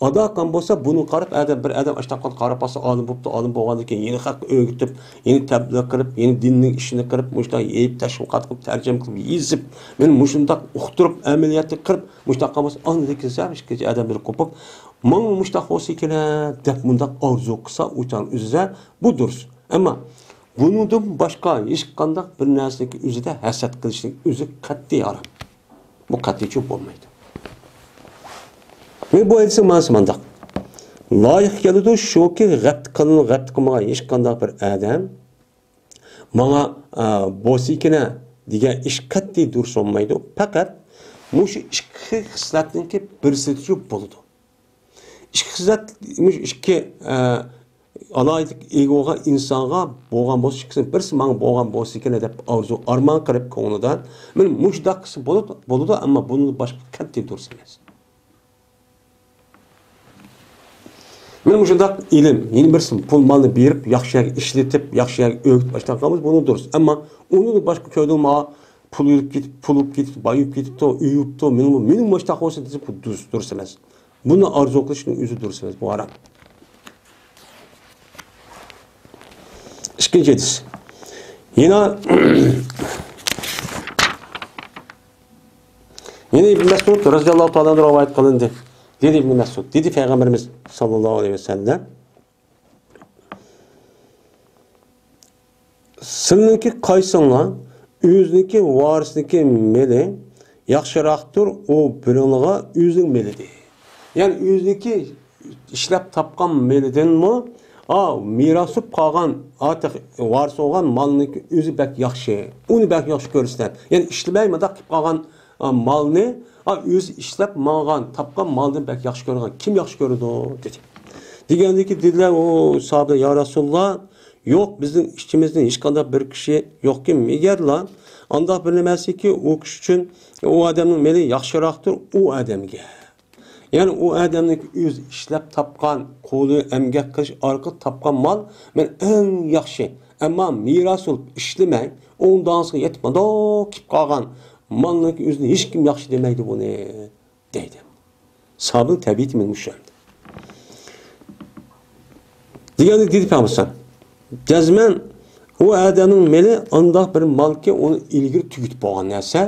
ئادا قىلغان بولسا، بۇنى قاراپ ئادەم، بىر ئادەم ئاشتاق قاراپ باسا، ئالىم بوپتۇ، ئالىم بولغاندىن كېيىن يەنە خەققە ئۆگىتىپ، يەنە تەبلىغ قىلىپ، يەنە دىننىڭ ئىشىنى قىلىپ، مۇشۇنداق يېيىپ، تەشۋىقات قىلىپ، تەرجىمە قىلىپ، يېزىپ، مەن مۇشۇنداق ئۇقتۇرۇپ، ئەمەلىيەتتە قىلىپ، مۇشۇنداق قىلمىسا، ئاندىن كېيىن سەل ئىككىنچى ئادەم بىر قوپۇپ، ماڭا مۇشۇنداق بولسا ئىكەن دەپ، مۇنداق ئارزۇ قىلسا، ئۇ چاغنىڭ ئۆزىدە بۇ دۇرۇس. ئەمما بۇنىڭدىن باشقا ھېچقانداق بىر نەرسىنىڭكى ئۆزىدە ھەسەت قىلىشنىڭ ئۆزى قەتئىي ھارام. بۇ قەتئىيچە بولمايدۇ. مەن بۇ ھەدىسنىڭ مەنىسى مۇنداق. لايىق كېلىدۇ، شۇكى، غەپتە قىلىنىپ، غەپتە قىلمىغان ھېچقانداق بىر ئادەم ماڭا، ئا، بولسىكىنە دېگەن ئىش قەتئىي دۇرۇس بولمايدۇ. پەقەت مۇشۇ ئىككى خىسلەتنىڭكى بىرسىچە بولىدۇ. ئىككى خىسلەت، مۇشۇ ئىككى، ئە، ئالاھىدىلىككە ئىگە بولغان ئىنسانغا بولغان بولسا، ئىككىسىنىڭ بىرسى ماڭا بولغان بولسا ئىكەن دەپ ئارزۇ، ئارمان قىلىپ كۆڭلىدە، مەن مۇشۇنداق قىلسا بولىدۇ، بولىدۇ، ئەمما بۇنىڭدىن باشقا قەتئىي دۇرۇس ئەمەس. مەن مۇشۇنداق ئىلىم، يەنە بىرسى پۇل مالنى بېرىپ، ياخشى يەرگە ئىشلىتىپ، ياخشى يەرگە ئۆگىتىپ، ئاشتاق قىلىمىز، بۇنىڭ دۇرۇس. ئەمما ئۇنىڭدىن باشقا كۆردۈڭ ماڭا پۇل يۈرۈپ كېتىپ، پۇل بولۇپ كېتىپتۇ، باي بولۇپ كېتىپتۇ، مېنىڭ، مېنىڭ مۇشۇنداق بولسا دېسە، بۇ دۇرۇس، دۇرۇس ئەمەس. بۇنى ئارزۇ قىلىشنىڭ ئۆزى دۇرۇس ئەمەس، بۇ ھارام. ئىككىنچى ھەدىس. يەنە، يەنە ئىبن مەسئۇد رەزىياللاھۇ تائالا ئەنھۇ رىۋايەت قىلىندى. دېدى ئىبن مەسئۇد، دېدى پەيغەمبىرىمىز ساللاللاھۇ ئەلەيھى ۋەسەللەم، سىلىنىڭكى قايسىڭلار ئۆزىنىڭكى ۋارىسىنىڭكى مېلى ياخشىراقتۇر ئۇ بىرىڭلىغا ئۆزىنىڭ مېلىدىن؟ يەنى ئۆزىنىڭكى ئىشلەپ تاپقان مېلىدىنمۇ، ئا، مىراس بولۇپ قالغان، ئا، تېخى ۋارىس بولغان مالنىڭكى ئۆزى بەك ياخشى. ئۇنى بەك ياخشى كۆرىسىلەر. يەنى ئىشلىمەي مۇنداق قىلىپ قالغان، ئا، مالنى، ئا، ئۆزى ئىشلەپ ماڭغان، تاپقان مالدىن بەك ياخشى كۆرىدىغان كىم ياخشى كۆرىدۇ؟ دېدى. دېگەندىكى دېدىلەر، ئۇ ساھابىلەر، يا رەسۇلاللا، يوق، بىزنىڭ ئىچىمىزدىن ھېچقانداق بىر كىشى يوقكى، مەگەرلا ئانداق بىر نېمەسىكى، ئۇ كىشى ئۈچۈن ئۇ ئادەمنىڭ مېلى ياخشىراقتۇر ئۇ ئادەمگە. يەنى ئۇ ئادەمنىڭ ئۆزى ئىشلەپ تاپقان، قولى ئەمگەك قىلىش ئارقىلىق تاپقان مال مەن ئەڭ ياخشى. ئەمما مىراس بولۇپ ئىشلىمەي، ئوڭدانسىغا يېتىپ مۇنداق كېلىپ قالغان مالنىڭ ئۆزىنى ھېچكىم ياخشى دېمەيدۇ بۇنى. دەيدۇ. ساھابىنىڭ تەبىئىتى مانا مۇشۇ ئەمدى. دېگەندە دېدى پەيغەمبەر، جەزمەن ئۇ ئادەمنىڭ مېلى ئانداق بىر مالكى، ئۇنى ئىلگىرى تۈگىتىپ بولغان نەرسە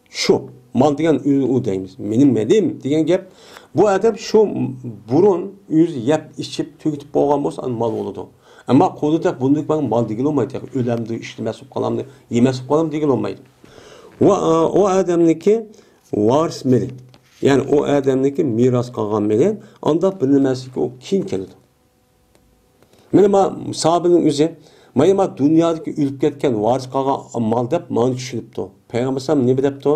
شۇ. مال دېگەن ئۇ، ئۇ دەيمىز. مېنىڭ مېلىم دېگەن گەپ، بۇ ئادەم شۇ بۇرۇن ئۆزى يەپ ئىچىپ تۈگىتىپ بولغان بولسا، ئاندىن مال بولىدۇ. ئەمما قولىدا بۇنداق مال دېگىلى بولمايدۇ. ئۆلەمدۇ، ئىشلىمەس بولۇپ قالامدۇ، يېمەس بولۇپ قالامدۇ دېگىلى بولمايدۇ. ۋە، ئۇ ئادەمنىڭكى ۋارىس مېلى. يەنى ئۇ ئادەمنىڭكى مىراس قالغان مېلى، ئانداق بىر نېمەسىكى ئۇ كېيىن كېلىدۇ. مانا ما ساھابىنىڭ ئۆزى، مانا ما دۇنيادىكى ئۆلۈپ كەتكەن ۋارىس قالغان مال دەپ مانا چۈشىنىپتۇ. پەيغەمبەر ئەلەيھىسسالام نېمە دەپتۇ؟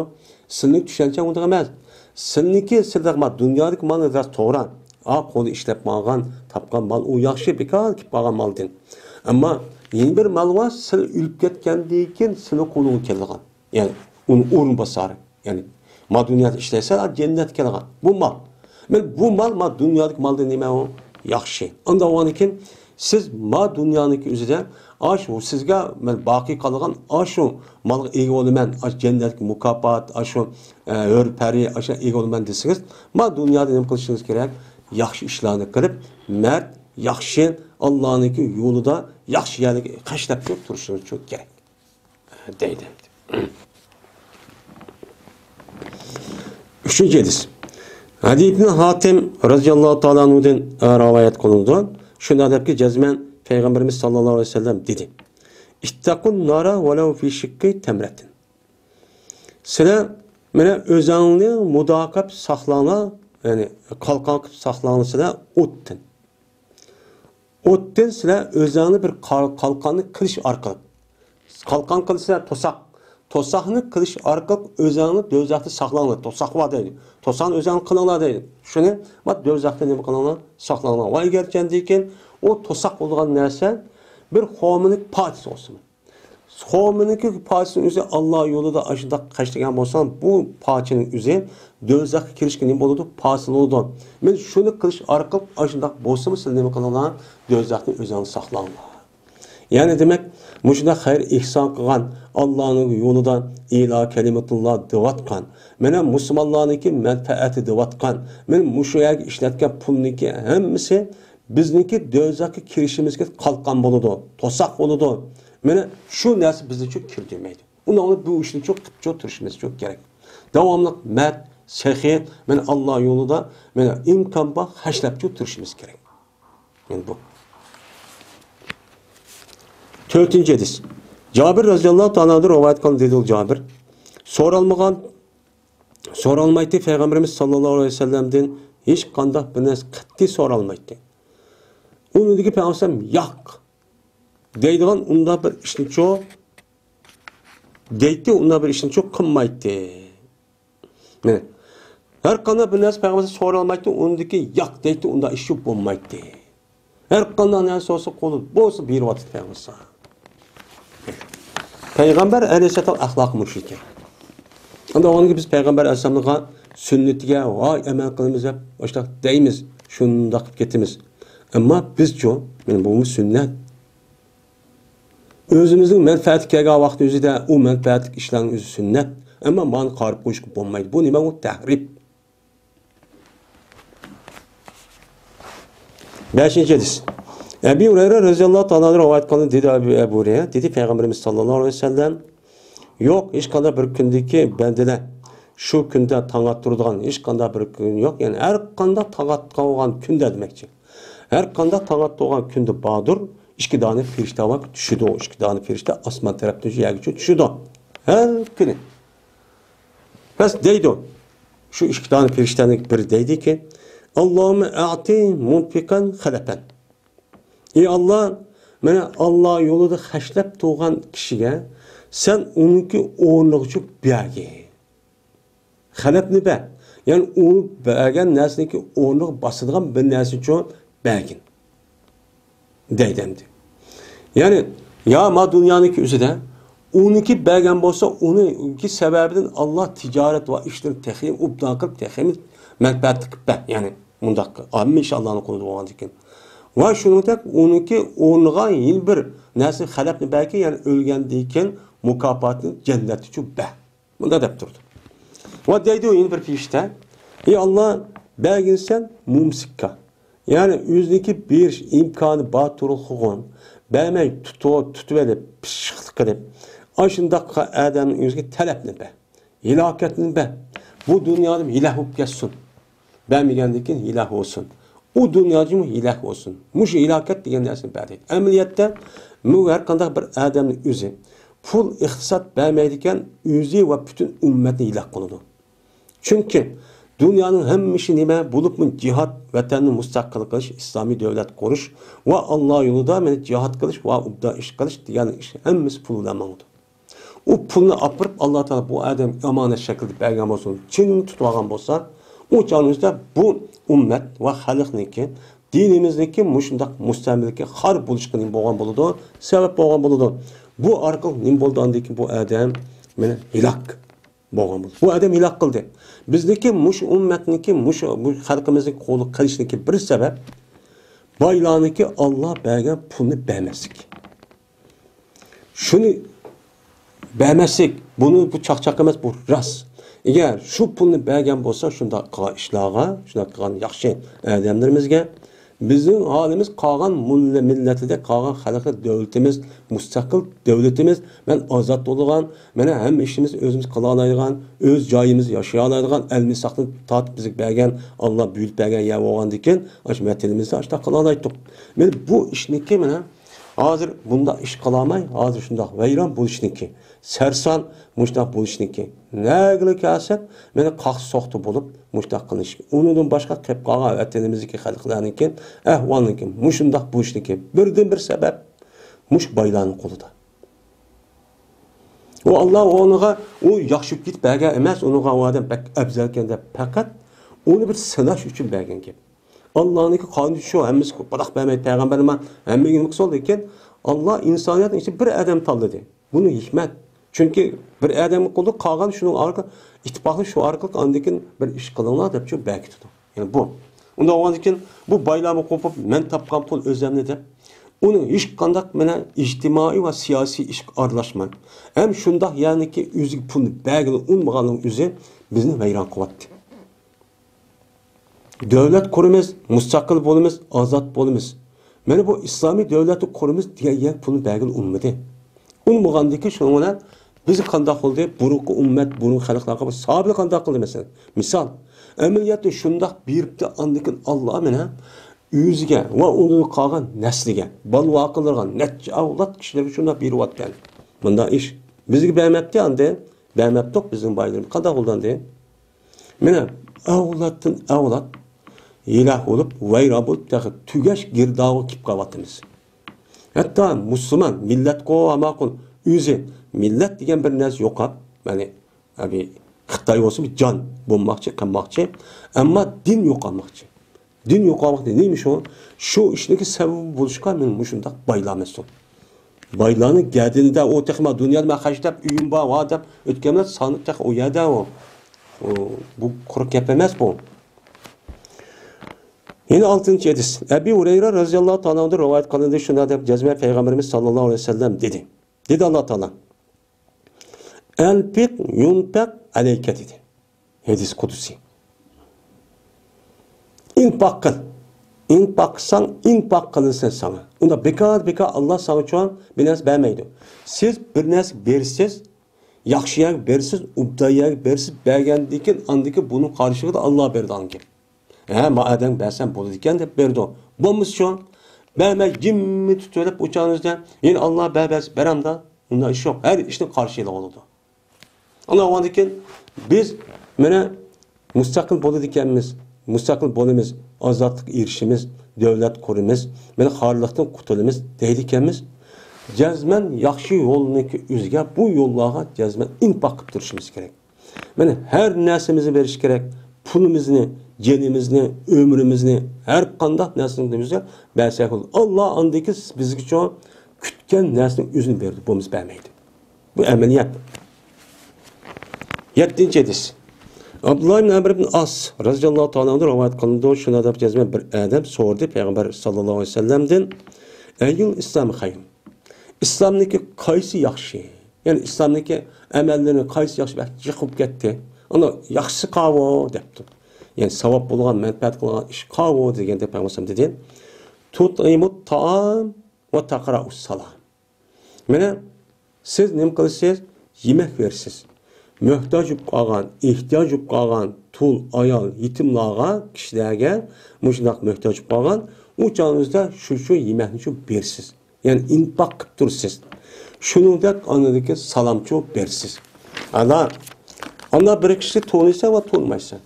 سىلىنىڭ چۈشەنچەڭ ئۇنداق ئەمەس. سىلىنىڭكى، سىلدەك ما دۇنيادىكى مال راست توغرا. ئا، قولى ئىشلەپ ماڭغان، تاپقان مال ئۇ ياخشى، بىكار كېلىپ قالغان مالدىن. ئەمما يەنە بىر مال بار، سىل ئۆلۈپ كەتكەندىن كېيىن سىلىنىڭ قولىغا كېلىدىغان. يەنى ئۇنىڭ ئورۇنباسارى. يەنى ما دۇنيادا ئىشلەيسەن، جەننەتكە كېلىدىغان. بۇ مال. مەن بۇ مال، ما دۇنيادىكى مالدىن نېمە ئۇ؟ ياخشى. ئانداق بولغاندىن كېيىن سىز ما دۇنيانىڭكى ئۆزىدە ئاشۇ سىزگە مەن باقىي قالغان ئاشۇ مالغا ئىگە بولىمەن، ئاشۇ جەننەتلىك مۇكاپات، ئاشۇ، ئە، ھۆر پەرى، ئاشۇ ئىگە بولىمەن دېسىڭىز، ما دۇنيادا نېمە قىلىشىڭىز كېرەك؟ ياخشى ئىشلارنى قىلىپ، مەرد، ياخشى، ئاللانىڭكى يولىدا ياخشى يەرلەرگە خەجلەپ تۇرۇشىڭىز كېرەك. دەيدۇ. ئۈچىنچى ھەدىس. ئەدى ئىبن ھاتىم رەزىياللاھۇ تائالا ئەنھۇدىن رىۋايەت قىلىنىدۇ. شۇنداق دەپكى، جەزمەن پەيغەمبىرىمىز ساللاللاھۇ ئەلەيھى ۋەسەللەم دېدى: «ئىتتەقۇن نارا ۋەلەۋ فى شىققى تەمرەتىن.» سىلەر مانا ئۆزەڭنى مۇداپىئە قىلىپ ساقلاڭلار، يەنى قالقان قىلىپ ساقلاڭلار سىلەر ئوتتىن. ئوتتىن سىلەر ئۆزەڭنى بىر قال-، قالقاننى قىلىش ئارقىلىق. قالقان قىلسا توساق. توساقنى قىلىش ئارقىلىق ئۆزەڭنى دوزاختىن ساقلاڭلار. توساق بار دەيدۇ. توساقنى ئۆزەڭ قىلىڭلار دەيدۇ. شۇنى، ما، دوزاختىن نېمە قىلىڭلار؟ ساقلاڭلار. ۋە ئەگەر چەندىكىن ئۇ توساق بولىدىغان نەرسە بىر خورمىنىڭ پارچىسى بولسىمۇ. خورمىنىڭكى پارچىسىنىڭ ئۆزى ئاللا يولىدا ئاشۇنداق خەجلىگەن بولساڭ، بۇ پارچىنىڭ ئۆزى دوزاخقا كىرىشكە نېمە بولىدۇ؟ پاسىل بولىدۇ. مانا شۇنى قىلىش ئارقىلىق ئاشۇنداق بولسىمۇ سىز نېمە قىلىڭلار؟ دوزاختىن ئۆزۈڭلارنى ساقلاڭلار. يەنى دېمەك، مۇشۇنداق خەير ئېھسان قىلغان، ئاللانىڭ يولىدا ئىلا كەلىمەتۇللا دەۋاتقان، مانا مۇسۇلمانلارنىڭكى مەنپەئەتى دەۋاتقان، مانا مۇشۇ يەرگە ئىشلەتكەن پۇلنىڭكى ھەممىسى بىزنىڭكى دوزاخقا كىرىشىمىزگە قالقان بولىدۇ، توساق بولىدۇ. مانا شۇ نەرسە بىزنى چۇ كىردۈرمەيدۇ. ئۇنىڭ بىلەن بۇ ئىشنى چۇ قىپچۇ تۇرۇشىمىز چۇ كېرەك. داۋاملىق مەرد، سېخىي، مانا ئاللا يولىدا، مانا ئىمكان بار خەجلەپ چۇ تۇرۇشىمىز كېرەك. مانا بۇ. تۆتىنچى ھەدىس. جابىر رەزىياللاھۇ تائالا ئەنھۇ رىۋايەت قىلغان دېدى ئۇ جابىر. سورالمىغان سورالمايتتى، پەيغەمبىرىمىز ساللاللاھۇ ئەلەيھى ۋەسەللەمدىن ھېچقانداق بىر نەرسە قەتئىي سورالمايتتى. ئۇنىڭدىن كېيىن پەيغەمبەر ياق دەيدىغان ئۇنداق بىر ئىشنىچۇ دەيتتى، ئۇنداق بىر ئىشنىچۇ قىلمايتتى. مانا، ھەر قانداق بىر نەرسە پەيغەمبەر سورالمايتتى، ئۇنىڭدىن كېيىن ياق دەيتتى، ئۇنداق ئىشچۇ بولمايتتى. ھەر قانداق نەرسە بولسا قولىدا بولسا بېرىۋاتىدۇ پەيغەمبەر. پەيغەمبەر ئەلەيھىسسالام ئەخلاقى مۇشۇ ئىكەن. ئەمدى ئۇنىڭغا بىز پەيغەمبەر ئەلەيھىسسالامغا سۈننىتىگە ۋاي ئەمەل قىلىمىز دەپ ئاشۇنداق دەيمىز، شۇنداق قىلىپ كېتىمىز. ئەمما بىزچۇ، مانا بۇمۇ سۈننەت. ئۆزىمىزنىڭ مەنپەئەتكە كەلگەن ۋاقىت ئۆزىدە ئۇ مەنپەئەتلىك ئىشلارنىڭ ئۆزى سۈننەت. ئەمما مانا قارىپ قويۇشقا بولمايدۇ. بۇ نېمە؟ بۇ تەھرىپ. بەشىنچى ھەدىس. ئەبى ھۇرەيرە رەزىياللاھۇ تائالا ئەنھۇ رىۋايەت قىلغان دېدى ئەبۇ، ئەبۇ ھۇرەيرە دېدى، پەيغەمبىرىمىز ساللاللاھۇ ئەلەيھى ۋەسەللەم، يوق، ھېچقانداق بىر كۈندىكى بەندىلەر شۇ كۈندە تاڭ ئاتتۇرىدىغان ھېچقانداق بىر كۈن يوق. يەنى ھەر قانداق تاڭ ئاتقان كۈندە دېمەكچى. ھەر قانداق تاڭ ئاتتۇرغان كۈندە باردۇر، ئىككى دانە پىرىشتە بار، چۈشىدۇ. ئىككى دانە پىرىشتە ئاسمان تەرەپتىن شۇ يەرگىچە چۈشىدۇ. ھەر كۈنى. بەس دەيدۇ. شۇ ئىككى دانە پىرىشتەنىڭ بىرى دەيدىكى، «ئاللاھۇممە ئەتى مۇنپىقەن خەلەپەن.» ئى ئاللا، مانا ئاللا يولىدا خەجلەپ تۇرغان كىشىگە سەن ئۇنىڭكى ئورنىغىچە بەرگىن. خەلەپنى بەر. يەنى ئۇ بەرگەن نەرسىنىڭكى ئورنىغا باسىدىغان بىر نەرسىچۇ بەرگىن. دەيدۇ ئەمدى. يەنى، يا ما دۇنيانىڭكى ئۆزىدە، ئۇنىڭكى بەرگەن بولسا، ئۇنىڭكى سەۋەبىدىن ئاللا تىجارەت ۋە ئىشلىرىنى تېخى ئوبدان قىلىپ، تېخىمۇ مەنپەئەتلىك قىلىپ بەر. يەنى، مۇنداق، ھەممە ئىش ئاللانىڭ قولىدا بولغاندىكىن. ۋە شۇنىڭدەك ئۇنىڭكى ئورنىغا يەنە بىر نەرسە خەلەپنى بەرگىن، يەنى ئۆلگەندىن كېيىن مۇكاپاتىنى جەننەتتىچۇ بەر. مۇنداق دەپ تۇرىدۇ. ۋە دەيدۇ يەنە بىر پىرىشتە، ئى ئاللا، بەرگىنسەن مۇمسىككا. يەنى ئۆزىنىڭكى بېرىش ئىمكانى بار تۇرۇقلۇغۇن، بەرمەي تۇتۇپ، تۇتۇۋېلىپ، پىششىقلىق قىلىپ، ئاشۇنداق ئادەمنىڭ ئۆزىگە تەلەپنى بەر. ھېلاكەتنى بەر. بۇ دۇنيادا ھېلاك بولۇپ كەتسۇن. بەرمىگەندىن كېيىن ھېلاك بولسۇن. ئۇ دۇنيادا ھېلاك بولسۇن. مۇشۇ ھېلاكەت دېگەن نەرسىنى بەردى. ئەمەلىيەتتە، بۇ ھەر قانداق بىر ئادەمنىڭ ئۆزى پۇل ئىقتىساد بەرمەيدىكەن، ئۆزى ۋە پۈتۈن ئۈممەتنى ھېلاك قىلىدۇ. چۈنكى دۇنيانىڭ ھەممە ئىشى نېمە؟ بولۇپمۇ جىھاد، ۋەتەننى مۇستەقىل قىلىش، ئىسلامىي دۆلەت قۇرۇش ۋە ئاللا يولىدا مانا جىھاد قىلىش ۋە ئوبدان ئىش قىلىش دېگەن ئىش ھەممىسى پۇل بىلەن ماڭىدۇ. ئۇ پۇلنى ئاپىرىپ، ئاللا تائالا بۇ ئادەمگە ئامانەت شەكلىدە بەرگەن بولسۇن، چىڭ تۇتۇۋالغان بولسا، ئۇ چاغنىڭ ئۆزىدە بۇ ئۈممەت ۋە خەلقنىڭكى، دىنىمىزنىڭكى مۇشۇنداق مۇستەملىكە خار بولۇشقا نېمە بولغان بولىدۇ؟ سەۋەب بولغان بولىدۇ. بۇ ئارقىلىق نېمە بولىدۇ؟ ئاندىن كېيىن بۇ ئادەم مانا ھېلاك بولغان بولىدۇ. بۇ ئادەم ھېلاك قىلدى. بىزنىڭكى مۇشۇ ئۈممەتنىڭكى، مۇشۇ، مۇشۇ خەلقىمىزنىڭ قولى قېلىشىنىڭكى بىر سەۋەب، بايلارنىڭكى ئاللا بەرگەن پۇلنى بەرمەسلىك. شۇنى بەرمەسلىك، بۇنى، بۇ چاقچاق ئەمەس، بۇ راست. ئەگەر شۇ پۇلنى بەرگەن بولسا، شۇنداق قىلغان ئىشلارغا، شۇنداق قىلغان ياخشى ئادەملىرىمىزگە، بىزنىڭ ھالىمىز قالغان مۇللە-، مىللەتلەردەك قالغان خەلقلەر، دۆلىتىمىز، مۇستەقىل دۆلىتىمىز، مەن ئازاد بولغان، مانا ھەممە ئىشىمىز ئۆزىمىز قىلالايدىغان، ئۆز جايىمىزدا ياشىيالايدىغان، ئەلمىساقتىن تارتىپ بىزگە بەرگەن، ئاللا بۇيرۇپ بەرگەن يەر بولغاندىكىن، ئاشۇ ۋەتىنىمىزدە ئاشۇنداق قىلالايتتۇق. مانا بۇ ئىشنىكى، مانا ھازىر بۇنداق ئىش قىلالماي، ھازىر شۇنداق ۋەيران بولۇشنىكى، سەرسان مۇشۇنداق بولۇشنىكى، نەگىلا كەلسەك، مانا قاقسا سوقتا بولۇپ مۇشۇنداق قىلىش. ئۇنىڭدىن باشقا قېلىپ قالغان ۋەتىنىمىزدىكى خەلقلەرنىڭكى ئەھۋالىنىڭكى مۇشۇنداق بولۇشنىكى بىردىنبىر سەۋەب مۇشۇ بايلارنىڭ قولىدا. ئۇ ئاللا ئۇنىڭغا ئۇ ياخشى ئۆتۈپ كېتىپ بەرگەن ئەمەس، ئۇنىڭغا ئۇ ئادەم بەك ئەۋزەلكەن دەپ، پەقەت ئۇنى بىر سىناش ئۈچۈن بەرگەن گەپ. ئاللانىڭكى قانۇنى شۇ، ھەممىسى پۇداق بەرمەيدۇ، پەيغەمبەرنىڭ ھەممىگە نېمە قىلسا بولىدۇ، لېكىن ئاللا ئىنسانىيەتنىڭ ئىچىدە بىر ئادەم تاللىدى. بۇنى ھېكمەت. چۈنكى بىر ئادەمگە قىلدى، قالغان شۇنىڭ ئارقىلىق ئىتتىپاقلىق، شۇ ئارقىلىق ئاندىن كېيىن بىر ئىش قىلىڭلار دەپ شۇ بەركىتىدۇ. يەنى بۇ. ئۇنداق بولغاندىن كېيىن بۇ بايلارمۇ قوپۇپ، مەن تاپقان پۇل ئۆزۈمنى دەپ، ئۇنىڭ ھېچقانداق مانا ئىجتىمائىي ۋە سىياسىي ئىشقا ئارىلاشماي، ھەم شۇنداق يەنىكى ئۆزىگە پۇلنى بەرگىلى ئۇنىمىغانلىقىنىڭ ئۆزى بىزنى ۋەيران قىلىۋەتتى. دۆلەت قۇرىمىز، مۇستەقىل بولىمىز، ئازاد بولىمىز. مانا بۇ ئىسلامىي دۆلەتنى قۇرىمىز دېگەن يەر پۇلنى بەرگىلى ئۇنىمىدى. ئۇنىمىغاندىكىن شۇنىڭ بىلەن بىز قانداق قىلدى؟ بۇرۇنقى ئۈممەت، بۇرۇنقى خەلقلەرگە بىر سابىر قانداق قىلدى مەسىلەن؟ مىسال، ئەمەلىيەتتە شۇنداق بېرىپتۇ، ئاندىن كېيىن ئاللا مانا ئۆزىگە ۋە ئۇنىڭدىن قالغان نەسلىگە، بالا ۋاقىلىرىغا، نەچچە ئەۋلاد كىشىلەرگە شۇنداق بېرىۋاتقان. بۇنداق ئىش. بىزگە بەرمەپتۇ ئاندىن، بەرمەپتۇق بىزنىڭ بايلىرىمىز. قانداق بولدى ئاندىن؟ مانا ئەۋلادتىن ئەۋلاد ھەلاك بولۇپ، ۋەيران بولۇپ، تېخى تۈگەش گىردابىغا كېلىپ قالىۋاتىمىز. ھەتتا مۇسۇلمان مىللەتقۇ ھاماقۇن ئۆزى مىللەت دېگەن بىر نەرسە يوقاپ، يەنى ئەبى خىتاي بولسا بىر جان بولماقچى، قىلماقچى، ئەمما دىن يوقالماقچى. دىن يوقالماقتا نېمە شۇ؟ شۇ ئىشنىڭكى سەۋەبى بولۇشقا مەن مۇشۇنداق بايلار مەسئۇل. بايلارنىڭ گەدىنىدە ئۇ تېخىمۇ دۇنيادا مەن خەجلەپ ئۆيۈم بار، ۋا دەپ ئۆتكەنلەر سانى تېخى ئۇ يەردە ئۇ. ئۇ، بۇ قۇرۇق گەپ ئەمەس بۇ. يەنە ئالتىنچى ھەدىس. ئەبى ھۇرەيرە رەزىياللاھۇ تائالا ئەنھۇدىن رىۋايەت قىلىندى، شۇنداق دەپ جەزمەن پەيغەمبىرىمىز ساللاللاھۇ ئەلەيھى ۋەسەللەم دېدى. دېدى ئاللا تائالا، «ئەنفىق يۇنفەق ئەلەيكە» دېدى. ھەدىس قۇدسىي. ئىنپاق قىل. ئىنپاق قىلساڭ، ئىنپاق قىلىنسۇن ساڭا. ئۇندا بىكار، بىكار ئاللا ساڭا چوڭ بىر نەرسە بەرمەيدۇ. سىز بىر نەرسە بېرىسىز، ياخشى يەرگە بېرىسىز، ئوبدان يەرگە بېرىسىز، بەرگەندىن كېيىن ئاندىن كېيىن بۇنىڭ قارشىلىقىدا ئاللا بېرىدىغان گەپ. ھە، ما ئادەم بەرسەم بولىدىكەن دەپ بېرىدۇ. بولمىسىچۇ؟ بەرمەي جىممىدە تۇتۇۋېلىپ ئۇچانىزدا، يەنە ئاللا بەر، بەرسە بېرەمدا؟ ئۇنداق ئىش يوق. ھەر ئىشنىڭ قارشىلىقى بولىدۇ. ئاندىن كېيىن بىز مانا مۇستەقىل بولىدىكەنمىز، مۇستەقىل بولىمىز، ئازادلىققا ئېرىشىمىز، دۆلەت قۇرىمىز، مانا خارلىقتىن قۇتۇلىمىز دەيدىكەنمىز. جەزمەن ياخشى يولنىڭكى ئۆزىگە، بۇ يوللارغا جەزمەن ئىنپاق قىلىپ تۇرۇشىمىز كېرەك. مانا ھەر نەرسىمىزنى بېرىش كېرەك. پۇلىمىزنى، جېنىمىزنى، ئۆمرىمىزنى، ھەر قانداق نەرسىنى بىزگە بەرسەك بولىدۇ. ئاللا ئاندىكى بىزگىچۇ كۈتكەن نەرسىنىڭ ئۆزىنى بېرىدۇ، بولمىسا بەرمەيدۇ. بۇ ئەمەلىيەت. يەتتىنچى ھەدىس. ئابدۇللا ئىبن ئەمر ئىبن ئاس رەزىياللاھۇ تائالا ئەنھۇدىن رىۋايەت قىلىنىدۇ. شۇنىڭ دەپ جەزمەن بىر ئادەم سورىدى پەيغەمبەر ساللاللاھۇ ئەلەيھى ۋەسەللەمدىن، «ئەييۇل ئىسلامى خەير؟» ئىسلامنىڭكى قايسى ياخشى؟ يەنى ئىسلامنىڭكى ئەمەللىرىنىڭ قايسى ياخشى؟ بەك جىق بولۇپ كەتتى. ئانا ياخشىسى قاۋۇ دەپتۇ. يەنى ساۋاب بولغان، مەنپەئەت قىلغان ئىش قاۋۇ دېگەندە پەيغەمبەر دېدى، «تۇتئىمۇت تائام ۋە تەقرەئۇس سالام.» مانا سىز نېمە قىلىسىز؟ يېمەك بېرىسىز. موھتاج بولۇپ قالغان، ئېھتىياج بولۇپ قالغان تۇل، ئايال، يېتىملارغا، كىشىلەرگە، مۇشۇنداق موھتاج بولۇپ قالغان، ئۇ چاغىڭىزدا شۇ، شۇ يېمەكنى شۇ بېرىسىز. يەنى ئىنپاق قىلىپ تۇرىسىز. شۇنىڭدەك ئاندىكى سالامچۇ بېرىسىز. ئانا، ئانا بىر كىشى تونۇيسەن ۋە تونۇمايسەن.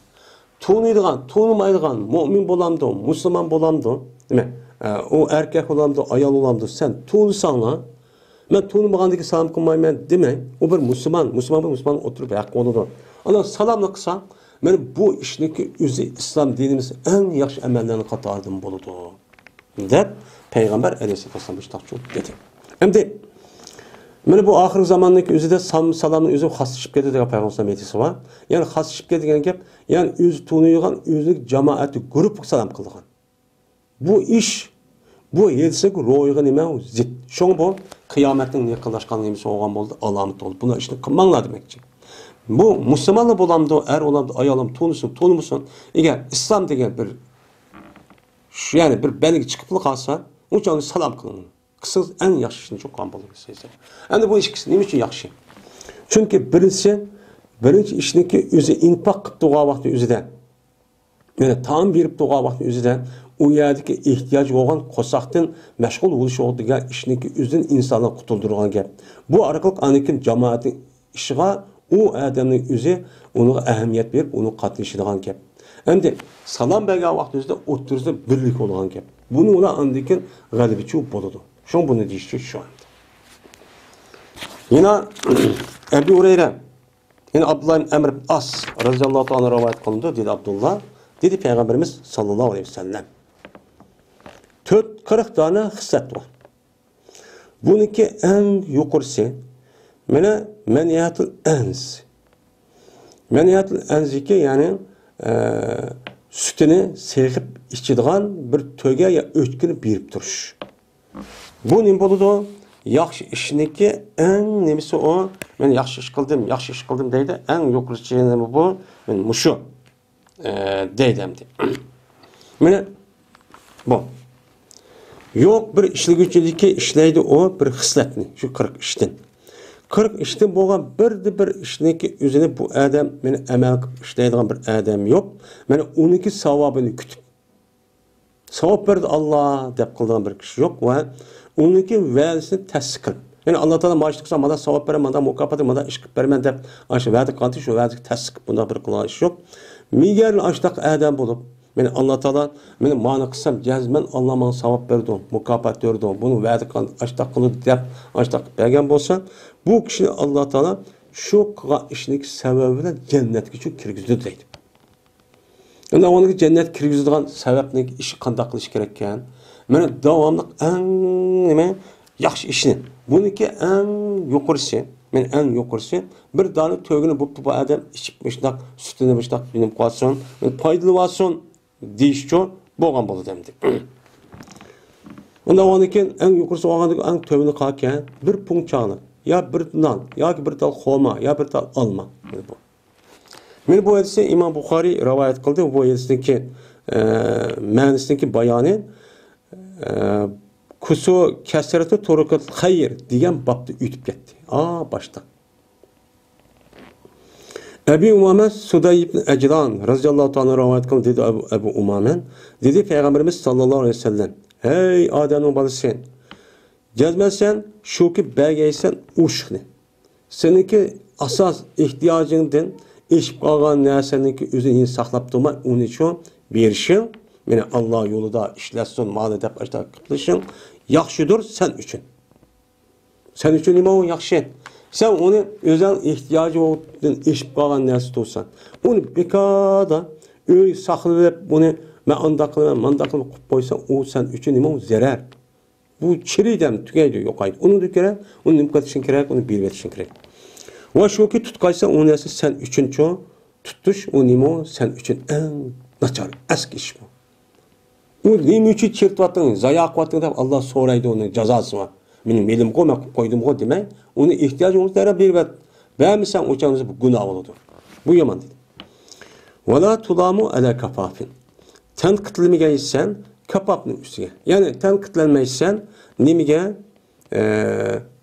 تونۇيدىغان، تونۇمايدىغان مۆمىن بولامدۇ، مۇسۇلمان بولامدۇ؟ دېمەك، ئە، ئۇ ئەركەك بولامدۇ، ئايال بولامدۇ، سەن تونۇساڭلا، مەن تونۇمىغاندىكى سالام قىلمايمەن دېمەي، ئۇ بىر مۇسۇلمان، مۇسۇلمان بىلەن مۇسۇلمان ئوتتۇرىدا ھەق بولىدۇ. ئانا سالاملا قىلساڭ، مانا بۇ ئىشنىڭكى ئۆزى ئىسلام دىنىمىز ئەڭ ياخشى ئەمەللەرنىڭ قاتارىدىن بولىدۇ. دەپ پەيغەمبەر ئەلەيھىسسالاتۇ ۋەسسالام مۇشۇنداق دېدى. ئەمدى مانا بۇ ئاخىرقى زاماننىڭكى ئۆزىدە سام-، سالامنىڭ ئۆزى خاسلىشىپ كېتىدۇ دېگەن پەيغەمبەر ھەدىسى بار. يەنى خاسلىشىپ كېتىدۇ دېگەن گەپ، يەنى ئۆزى تونۇيدىغان ئۆزىنىڭ جامائەتى گۇرۇپپىغا سالام قىلىدىغان. بۇ ئىش بۇ ھېلىسىگە روھىغا نېمە زىت. شۇڭا بۇ قىيامەتنىڭ يېقىنلاشقان نېمىسى بولغان بولدى، ئالامىتى بولدى. بۇنداق ئىشنى قىلماڭلار دېمەكچى. بۇ مۇسۇلمانلا بولامدۇ، ئەر بولامدۇ، ئايالام تونۇسۇن، تونۇمىسۇن. ئەگەر ئىسلام دېگەن بىر، شۇ، يەنى بىر بەلگە چىقىپلا قالسا، ئۇنچە سالام قىلىڭ. قىلسىڭىز ئەڭ ياخشى ئىشنى چوقۇم قىلغان بولىسىز. ئەمدى بۇ ئىككىسى نېمە ئۈچۈن ياخشى؟ چۈنكى بىرىنچىسى، بىرىنچى ئىشنىڭكى ئۆزى ئىنفاق قىلىپ تۇرغان ۋاقتى ئۆزىدە، يەنى تائام بېرىپ تۇرغان ۋاقتى ئۆزىدە ئۇ يەردىكى ئېھتىياجى بولغان قورساقتىن مەشغۇل بولۇش دېگەن ئىشنىڭكى ئۆزىدىن ئىنساننى قۇتۇلدۇرىدىغان گەپ. بۇ ئارقىلىق ئاندىن كېيىن جامائەتنىڭ ئىشىغا ئۇ ئادەمنىڭ ئۆزى ئۇنىڭغا ئەھمىيەت بېرىپ، ئۇنىڭ قاتنىشىدىغان گەپ. ئەمدى سالام بەرگەن ۋاقتىمىزدا ئوتتۇرىسىدا بىرلىك بولغان گەپ. بۇنى ئۇلار ئاندىن كېيىن غەلىبىچى بولىدۇ. شۇڭا بۇنى دېيىشى شۇ ئەمدى. يەنە ئەبۇ ھۇرەيرە، يەنە ئابدۇللا ئىبن ئەمر ئىبن ئاس رەزىياللاھۇ تائالا رىۋايەت قىلىندى، دېدى ئابدۇللا، دېدى پەيغەمبىرىمىز ساللاللاھۇ ئەلەيھى ۋەسەللەم. تۆت، قىرىق دانە خىسلەت بار. بۇنىڭكى ئەڭ يۇقىرىسى، مانا، مەنىيەتۇل ئەنز. مەنىيەتۇل ئەنزىكى، يەنى، ئە، سۈتىنى سېغىپ ئىچىدىغان بىر تۆگە يا ئۆچكىنى بېرىپ تۇرۇش. بۇ نېمە بولىدۇ؟ ياخشى ئىشنىڭكى ئەڭ نېمىسى ئۇ؟ مەن ياخشى ئىش قىلدىم، ياخشى ئىش قىلدىم دەيدۇ. ئەڭ يۇقىرىسى نېمە بۇ؟ مانا مۇشۇ. ئە، دەيدۇ ئەمدى. مانا بۇ. يوق، بىر ئىشلىگۈچىدىكى ئىشلەيدۇ ئۇ بىر خىسلەتنى، شۇ قىرىق ئىشتىن. قىرىق ئىشتىن بولغان بىردە بىر ئىشنىڭكى ئۆزىنى بۇ ئادەم، مانا ئەمەل قىلىپ ئىشلەيدىغان بىر ئادەم يوق. مانا ئۇنىڭكى ساۋابىنى كۈتۈپ، ساۋاب بەردى ئاللا دەپ قىلىدىغان بىر كىشى يوق ۋە ئۇنىڭكى ۋەدىسىنى تەسىس قىلىپ، يەنى ئاللا تائالا مانا شۇنى قىلسا، مانا ساۋاب بېرىمەن، مانا مۇكاپاتى، مانا ئىش قىلىپ بېرىمەن دەپ، ئاشۇ ۋەدە قىلغانتى، شۇ ۋەدىگە تەسىس قىلىپ بۇنداق بىر قىلغان ئىش يوق. مەگەر ئاشۇنداق ئادەم بولۇپ، مانا ئاللا تائالا، مانا مانا قىلسام جەزمەن ئاللا ماڭا ساۋاب بېرىدۇ، مۇكاپات بېرىدۇ، بۇنى ۋەدە قىلغان، ئاشۇنداق قىلىدۇ دەپ، ئاشۇنداق بەرگەن بولسا، بۇ كىشىنى ئاللا تائالا شۇ قىلغان ئىشىنىڭكى سەۋەبى بىلەن جەننەتكىچۇ كىرگۈزىدۇ دەيدۇ. ئەمدى ئۇنىڭغا جەننەتكە كىرگۈزىدىغان سەۋەبنىڭ ئىشى قانداق قىلىش كېرەككەن؟ مانا داۋاملىق ئەڭ نېمە ياخشى ئىشنى. بۇنىڭكى ئەڭ يۇقىرىسى، مانا ئەڭ يۇقىرىسى بىر دانە تۆگىنى بوپتۇ بۇ ئادەم ئىچىپ مۇشۇنداق سۈتىنى مۇشۇنداق يۇيۇنۇپ قالسۇن، مانا پايدىلىۋالسۇن دېيىشچۇ بولغان بولىدۇ ئەمدى. ئۇنداق بولغاندىن كېيىن ئەڭ يۇقىرىسى بولغاندىن كېيىن ئەڭ تۆۋىنى قالكەن بىر پۇڭ چاغلىق، يا بىر نان، ياكى بىر تال خورما، يا بىر تال ئالما. مانا بۇ. مانا بۇ ھەدىسنى ئىمام بۇخارىي رىۋايەت قىلدى. بۇ ھەدىسنىڭكى، ئە، مەنىسىنىڭكى بايانى، ئە، كۇسۇ كەسرەتۇ تۇرۇقىل خەير دېگەن بابتا ئۆتۈپ كەتتى. ئا، باشتا. ئەبى ئۇمامە سۇدەي ئىبن ئەجلان رەزىياللاھۇ تائالا رىۋايەت قىلدى، دېدى ئەبۇ، ئەبۇ ئۇمامە، دېدى پەيغەمبىرىمىز ساللاللاھۇ ئەلەيھى ۋەسەللەم، ھەي ئادەمنىڭ بالىسى، جەزمەن سەن شۇكى بەرگەيسەن ئوشۇقنى. سېنىڭكى ئاساس ئېھتىياجىڭدىن ئېشىپ قالغان نەرسەنىڭكى ئۆزىنى ساقلاپ تۇرماي، ئۇنى شۇ بېرىشىڭ، مانا، ئاللا يولىدا ئىشلەتسۇن، مانا دەپ ئاشۇنداق قىلىشىڭ ياخشىدۇر سەن ئۈچۈن. سەن ئۈچۈن نېمە ئۇ ياخشى؟ سەن ئۇنى ئۆزۈڭ ئېھتىياجىڭدىن ئېشىپ قالغان نەرسە تۇرسا، ئۇنى بىكاردا ئۆي ساقلىۋېلىپ، ئۇنى مەن ئانداق قىلىمەن، مانداق قىلىمەن قىلىپ قويساڭ، ئۇ سەن ئۈچۈن نېمە ئۇ زەرەر. بۇ چىرىيدۇ، تۈگەيدۇ، يوقايدۇ. ئۇنىڭدىن كېرەك، ئۇنى نېمە قىلىشىڭ كېرەك، ئۇنى بېرىۋېتىشىڭ كېرەك. ۋە شۇكى، تۇتقايسەن ئۇ نەرسە سەن ئۈچۈنچۇ، تۇتۇش ئۇ نېمە، سەن ئۈچۈن ئەڭ ناچار، ئەسكى ئىش بۇ. ئۇ نېمە ئۈچۈن چىرىتىۋەتتىڭ، زايا قىلىۋەتتىڭ دەپ ئاللا سورايدۇ، ئۇنىڭ جازاسى بار. مېنىڭ مېلىمغۇ، مەن قىلىپ قويدۇمغۇ دېمەي، ئۇنى ئېھتىياجىڭغا قاراپ بېرىۋەت. بەرمىسەڭ ئۇ چاغدا بۇ گۇناھ بولىدۇ. بۇ يامان دېدى. ۋەلا تۇلامۇ ئەلە كاپافىن. تەنقىدلىمىگەيسەن كاپاپنىڭ ئۈستىگە. يەنى تەنقىدلەنمەيسەن نېمىگە؟ ئە،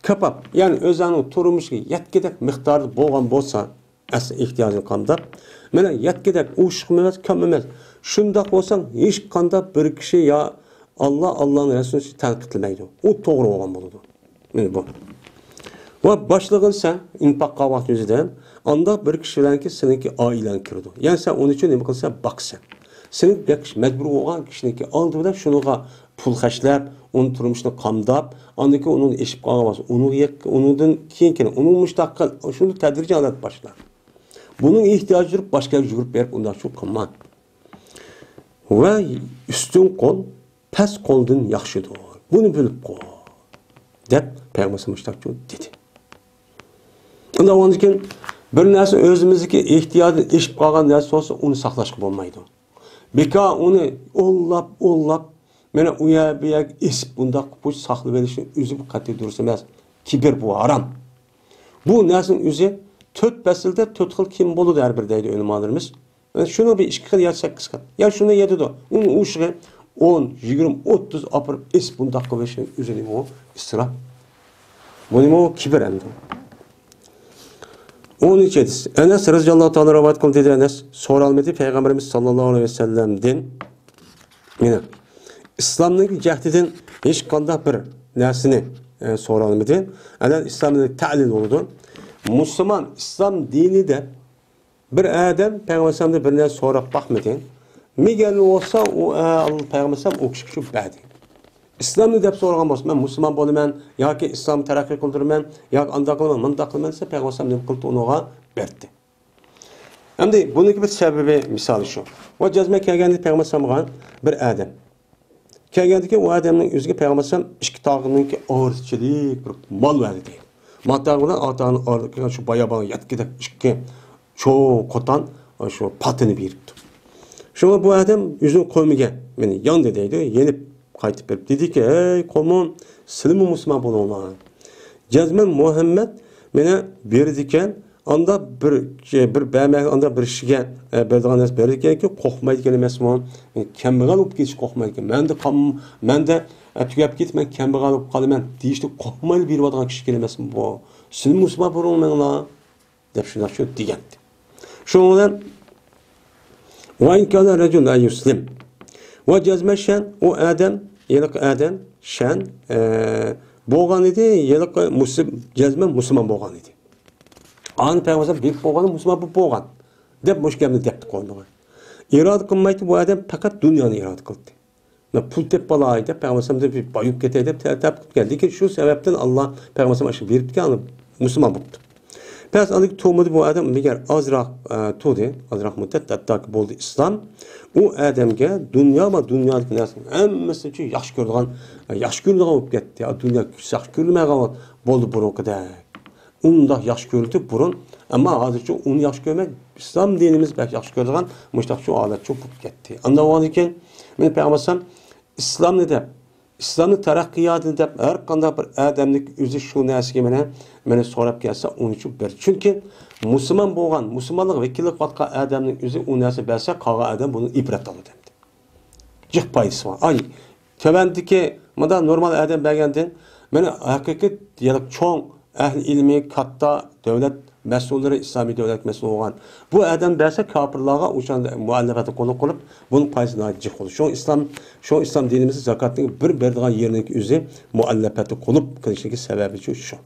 كاپاپ. يەنى ئۆزۈڭنىڭ تۇرمۇشىغا يەتكۈدەك مىقداردا بولغان بولسا، ئەسلى ئېھتىياجىڭ قامداپ، مانا يەتكۈدەك ئوشۇقمۇ ئەمەس، كەم ئەمەس. شۇنداق بولساڭ، ھېچقانداق بىر كىشى يا ئاللا، ئاللانىڭ رەسۇلى تەنقىدلىمەيدۇ. ئۇ توغرا بولغان بولىدۇ. مانا بۇ. ۋە باشلىغىنسەن، ئىنفاق قىلغان ۋاقتى ئۆزىدە، ئانداق بىر كىشى بىلەنكى سېنىڭكى ئائىلەڭ كىرىدۇ. يەنى سەن ئۇنىڭ ئۈچۈن نېمە قىلسەن، باقىسەن. سېنىڭ بېقىش مەجبۇر بولغان كىشىنىڭكى ئالدى بىلەن شۇنىڭغا پۇل خەجلەپ، ئۇنىڭ تۇرمۇشىنى قامداپ، ئاندىن كېيىن ئۇنىڭدىن ئېشىپ قالغان بولسا، ئۇنىڭغا يەك-، ئۇنىڭدىن كېيىن، كېيىن، ئۇنىڭ مۇشۇنداق قىل، شۇنى تەدرىجىي ھالەتتە باشلا. بۇنىڭ ئېھتىياجى تۇرۇپ، باشقا يەرگە يۈگۈرۈپ بېرىپ، ئۇنداق شۇ قىلما. ۋە ئۈستۈن قول پەس قولدىن ياخشىدۇر. بۇنى بىلىپ قوي، دەپ پەيغەمبەر مۇشۇنداق دېدى. ئۇنداق بولغاندىن كېيىن بىر نەرسە ئۆزىمىزدىكى ئېھتىياجدىن ئېشىپ قالغان نەرسە بولسا، ئۇنى ساقلاشقا بولمايدۇ. بىكار ئۇنى ئوۋلاپ، ئوۋلاپ، مانا ئۇ يەر بۇ يەرگە ئېسىپ بۇنداق بۇ ساقلىۋېلىشنىڭ ئۆزى بۇ قەتئىي دۇرۇس ئەمەس. كىبىر بۇ ھارام. بۇ نەرسىنىڭ ئۆزى تۆت پەسىلدە تۆت خىل كىيىم بولىدۇ ھەر بىر دەيدۇ ئۆلىمالىرىمىز. شۇنىڭ بىر ئىككى خىل يا سەككىز خىل. يا شۇنى يەيدۇ. ئۇنى ئۇشىغا ئون، يىگىرمە، ئوتتۇز ئاپىرىپ ئېسىپ بۇنداق قىلىۋېلىشنىڭ ئۆزى نېمە ئۇ؟ ئىسراپ. بۇ نېمە ئۇ؟ كىبىر ئەمدى. ئون ئۈچىنچى ھەدىس. ئەنەس رەزىياللاھۇ تائالا رىۋايەت قىلدى دېدى ئەنەس. سورالمىدى پەيغەمبىرىمىز ساللاللاھۇ ئەلەيھى ۋەسەللەمدىن. مانا، ئىسلامنىڭ جەھدىدىن ھېچقانداق بىر نەرسىنى، ئە، سورالمىدى. ئەنە ئىسلامدا تەلىل بولىدۇ. مۇسۇلمان ئىسلام دىنىدە بىر ئادەم پەيغەمبەر ئەلەيھىسسالامدىن بىر نەرسە سوراپ باقمىدى. مېگەر بولسا ئۇ، ئە، پەيغەمبەر ئەلەيھىسسالام ئۇ كىشىگە شۇ بەردى. ئىسلامنى دەپ سورىغان بولسا، مەن مۇسۇلمان بولىمەن ياكى ئىسلام تەرەققىي قىلدۇرىمەن ياكى ئانداق قىلىمەن، مۇنداق قىلىمەن دېسە، پەيغەمبەر ئەلەيھىسسالام نېمە قىلدى؟ ئۇنىڭغا بەردى. ئەمدى بۇنىڭكى بىر سەۋەبى مىسالى شۇ. ۋە جەزمەن كەلگەندە پەيغەمبەر ئەلەيھىسسالامغا بىر ئادەم. كەلگەندىكى ئۇ ئادەمنىڭ ئۆزىگە پەيغەمبەر ئەلەيھىسسالام ئىككى تاغنىڭكى ئارىسىچىلىك بىر مال بەردى دەيدۇ. مال تاغى بىلەن ئا تاغنىڭ ئارىلىقىدا شۇ بايابان يەتكۈدەك ئىككى چوڭ قوتان شۇ پاتىنى بېرىپتۇ. شۇڭا بۇ ئادەم ئۆزىنىڭ قوۋمىگە مېنى ياندى دەيدۇ، يېنىپ قايتىپ بېرىپ دېدىكى، ئەي قوۋمۇم، سىلىمۇ مۇسۇلمان بولۇڭلار. جەزمەن مۇھەممەد مېنى بېرىدىكەن، ئاندا بىر، بىر بەرمەي، ئاندا بىر كىشىگە، ئە، بېرىدىغان نەرسە بېرىدىكەنكى، قورقمايدىكەن ئەمەسمۇ؟ كەمبەغەل بولۇپ كېتىش قورقمايدىكەن. مەندە قام-، مەندە، ئە، تۈگەپ كېتىپ، مەن كەمبەغەل بولۇپ قالىمەن دېيىشتىن قورقمايلا بېرىۋاتقان كىشى ئەمەسمۇ بۇ؟ سىلى مۇسۇلمان بولۇڭلار دەپ شۇنداق شۇ دېگەنتى. شۇنىڭ بىلەن ۋە ئىن كان رەجۇلۇن لا يۇسلىم. ۋە جەزمەن شەن، ئۇ ئادەم، ھېلىقى ئادەم، شەن، ئە، بولغان ئىدى، ھېلىقى مۇسلىم، جەزمەن مۇسۇلمان بولغان ئىدى. ئانى پەيغەمبەر بېرىپ بولغان، مۇسۇلمان بولۇپ بولغان دەپ مۇشۇ گەپنى دەپتۇ قويمىغان. ئىرادە قىلمايتتى بۇ ئادەم، پەقەت دۇنيانى ئىرادە قىلدى. مەن پۇل تېپىپ ئالاي دەپ، پەيغەمبەر ئەلەيھىسسالام دېدى، بايىپ كېتەي دەپ تەلەپ قىلىپ كەلدى. لېكىن شۇ سەۋەبتىن ئاللا پەيغەمبەر ئەلەيھىسسالام ئاشۇ بېرىپتىكەن، ئاندىن مۇسۇلمان بوپتۇ. پەس ئاندىن تۇرمىدى بۇ ئادەم، مەگەر ئازراق، ئە، تۇردى، ئازراق مۇددەت، ھەتتاكى بولدى ئىسلام. ئۇ ئادەمگە دۇنيا ۋە دۇنيادىكى نەرسىنىڭ ھەممىسىنى ياخشى كۆرىدىغان، ياخشى كۆرىدىغان بولۇپ كەتتى. دۇنيا ياخشى كۆرمەيدىغان بولدى بۇرۇنقىدەك. ئۇنداق ياخشى كۆرۈلدى بۇرۇن، ئەمما ھازىرچۇ ئۇنى ياخشى كۆرمەي، ئىسلام دىنىمىز بەك ياخشى كۆرىدىغان مۇشۇنداق شۇ ھالەتچۇ بولۇپ كەتتى. ئاندىن بولغاندىن كېيىن، مېنى پەيغەمبەر ئەلەيھىسسالام ئىسلامنى دەپ، ئىسلامنى تەرەققىياتىنى دەپ، ھەر قانداق بىر ئادەمنىڭ ئۆزى شۇ نەرسىگە مېنى، مېنى سوراپ كەلسە، ئۇنى شۇ بىر. چۈنكى مۇسۇلمان بولغان، مۇسۇلمانلىق ۋەكىللىك قىلىۋاتقان ئادەمنىڭ ئۆزى ئۇ نەرسە بەرسە، قالغان ئادەم بۇنى ئىبرەت ئالىدۇ ئەمدى. جىق پايدىسى بار. ئاي، تۆۋەندىكى مۇنداق نورمال ئادەم بەرگەندىن، مانا ھەقىقىي، يەنى چوڭ ئەھلى ئىلمى، كاتتا دۆلەت مەسئۇللىرى، ئىسلامىي دۆلەت مەسئۇلى بولغان بۇ ئادەم بەرسە، كاپىرلارغا ئۇ چاغدا مۇئەللەپەتنى قولغا قىلىپ، بۇنىڭ پايدىسى ناھايىتى جىق بولىدۇ. شۇڭا ئىسلام، شۇڭا ئىسلام دىنىمىزدا زاكاتنىڭ بىر بېرىدىغان يېرىنىڭكى ئۆزى مۇئەللەپەتنى قولۇپ قىلىشنىڭكى سەۋەبى شۇ.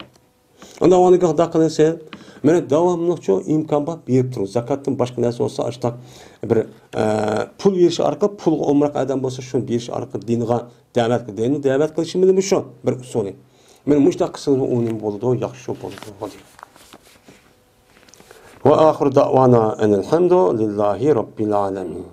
ئاندىن ئۇنىڭغا خۇدا قىلسا، مانا داۋاملىق شۇ ئىمكان بار بېرىپ تۇرۇڭ. زاكاتتىن باشقا نەرسە بولسا، ئاشتاق بىر، ئە، پۇل بېرىش ئارقىلىق، پۇلغا ئومراق ئادەم بولسا، شۇنى بېرىش ئارقىلىق دىنغا دەۋەت، دىننى دەۋەت قىلىشى مېنىڭ شۇ بىر ئۇسۇلى. مانا مۇشۇنداق قىلسىڭىز، ئۇ نېمە بولىدۇ؟ ياخشى بولىدۇ، دېدى. ۋە ئاخىر دەۋانا ئەنىل ھەمدۇ لىللاھى رەببىل ئالەمىن.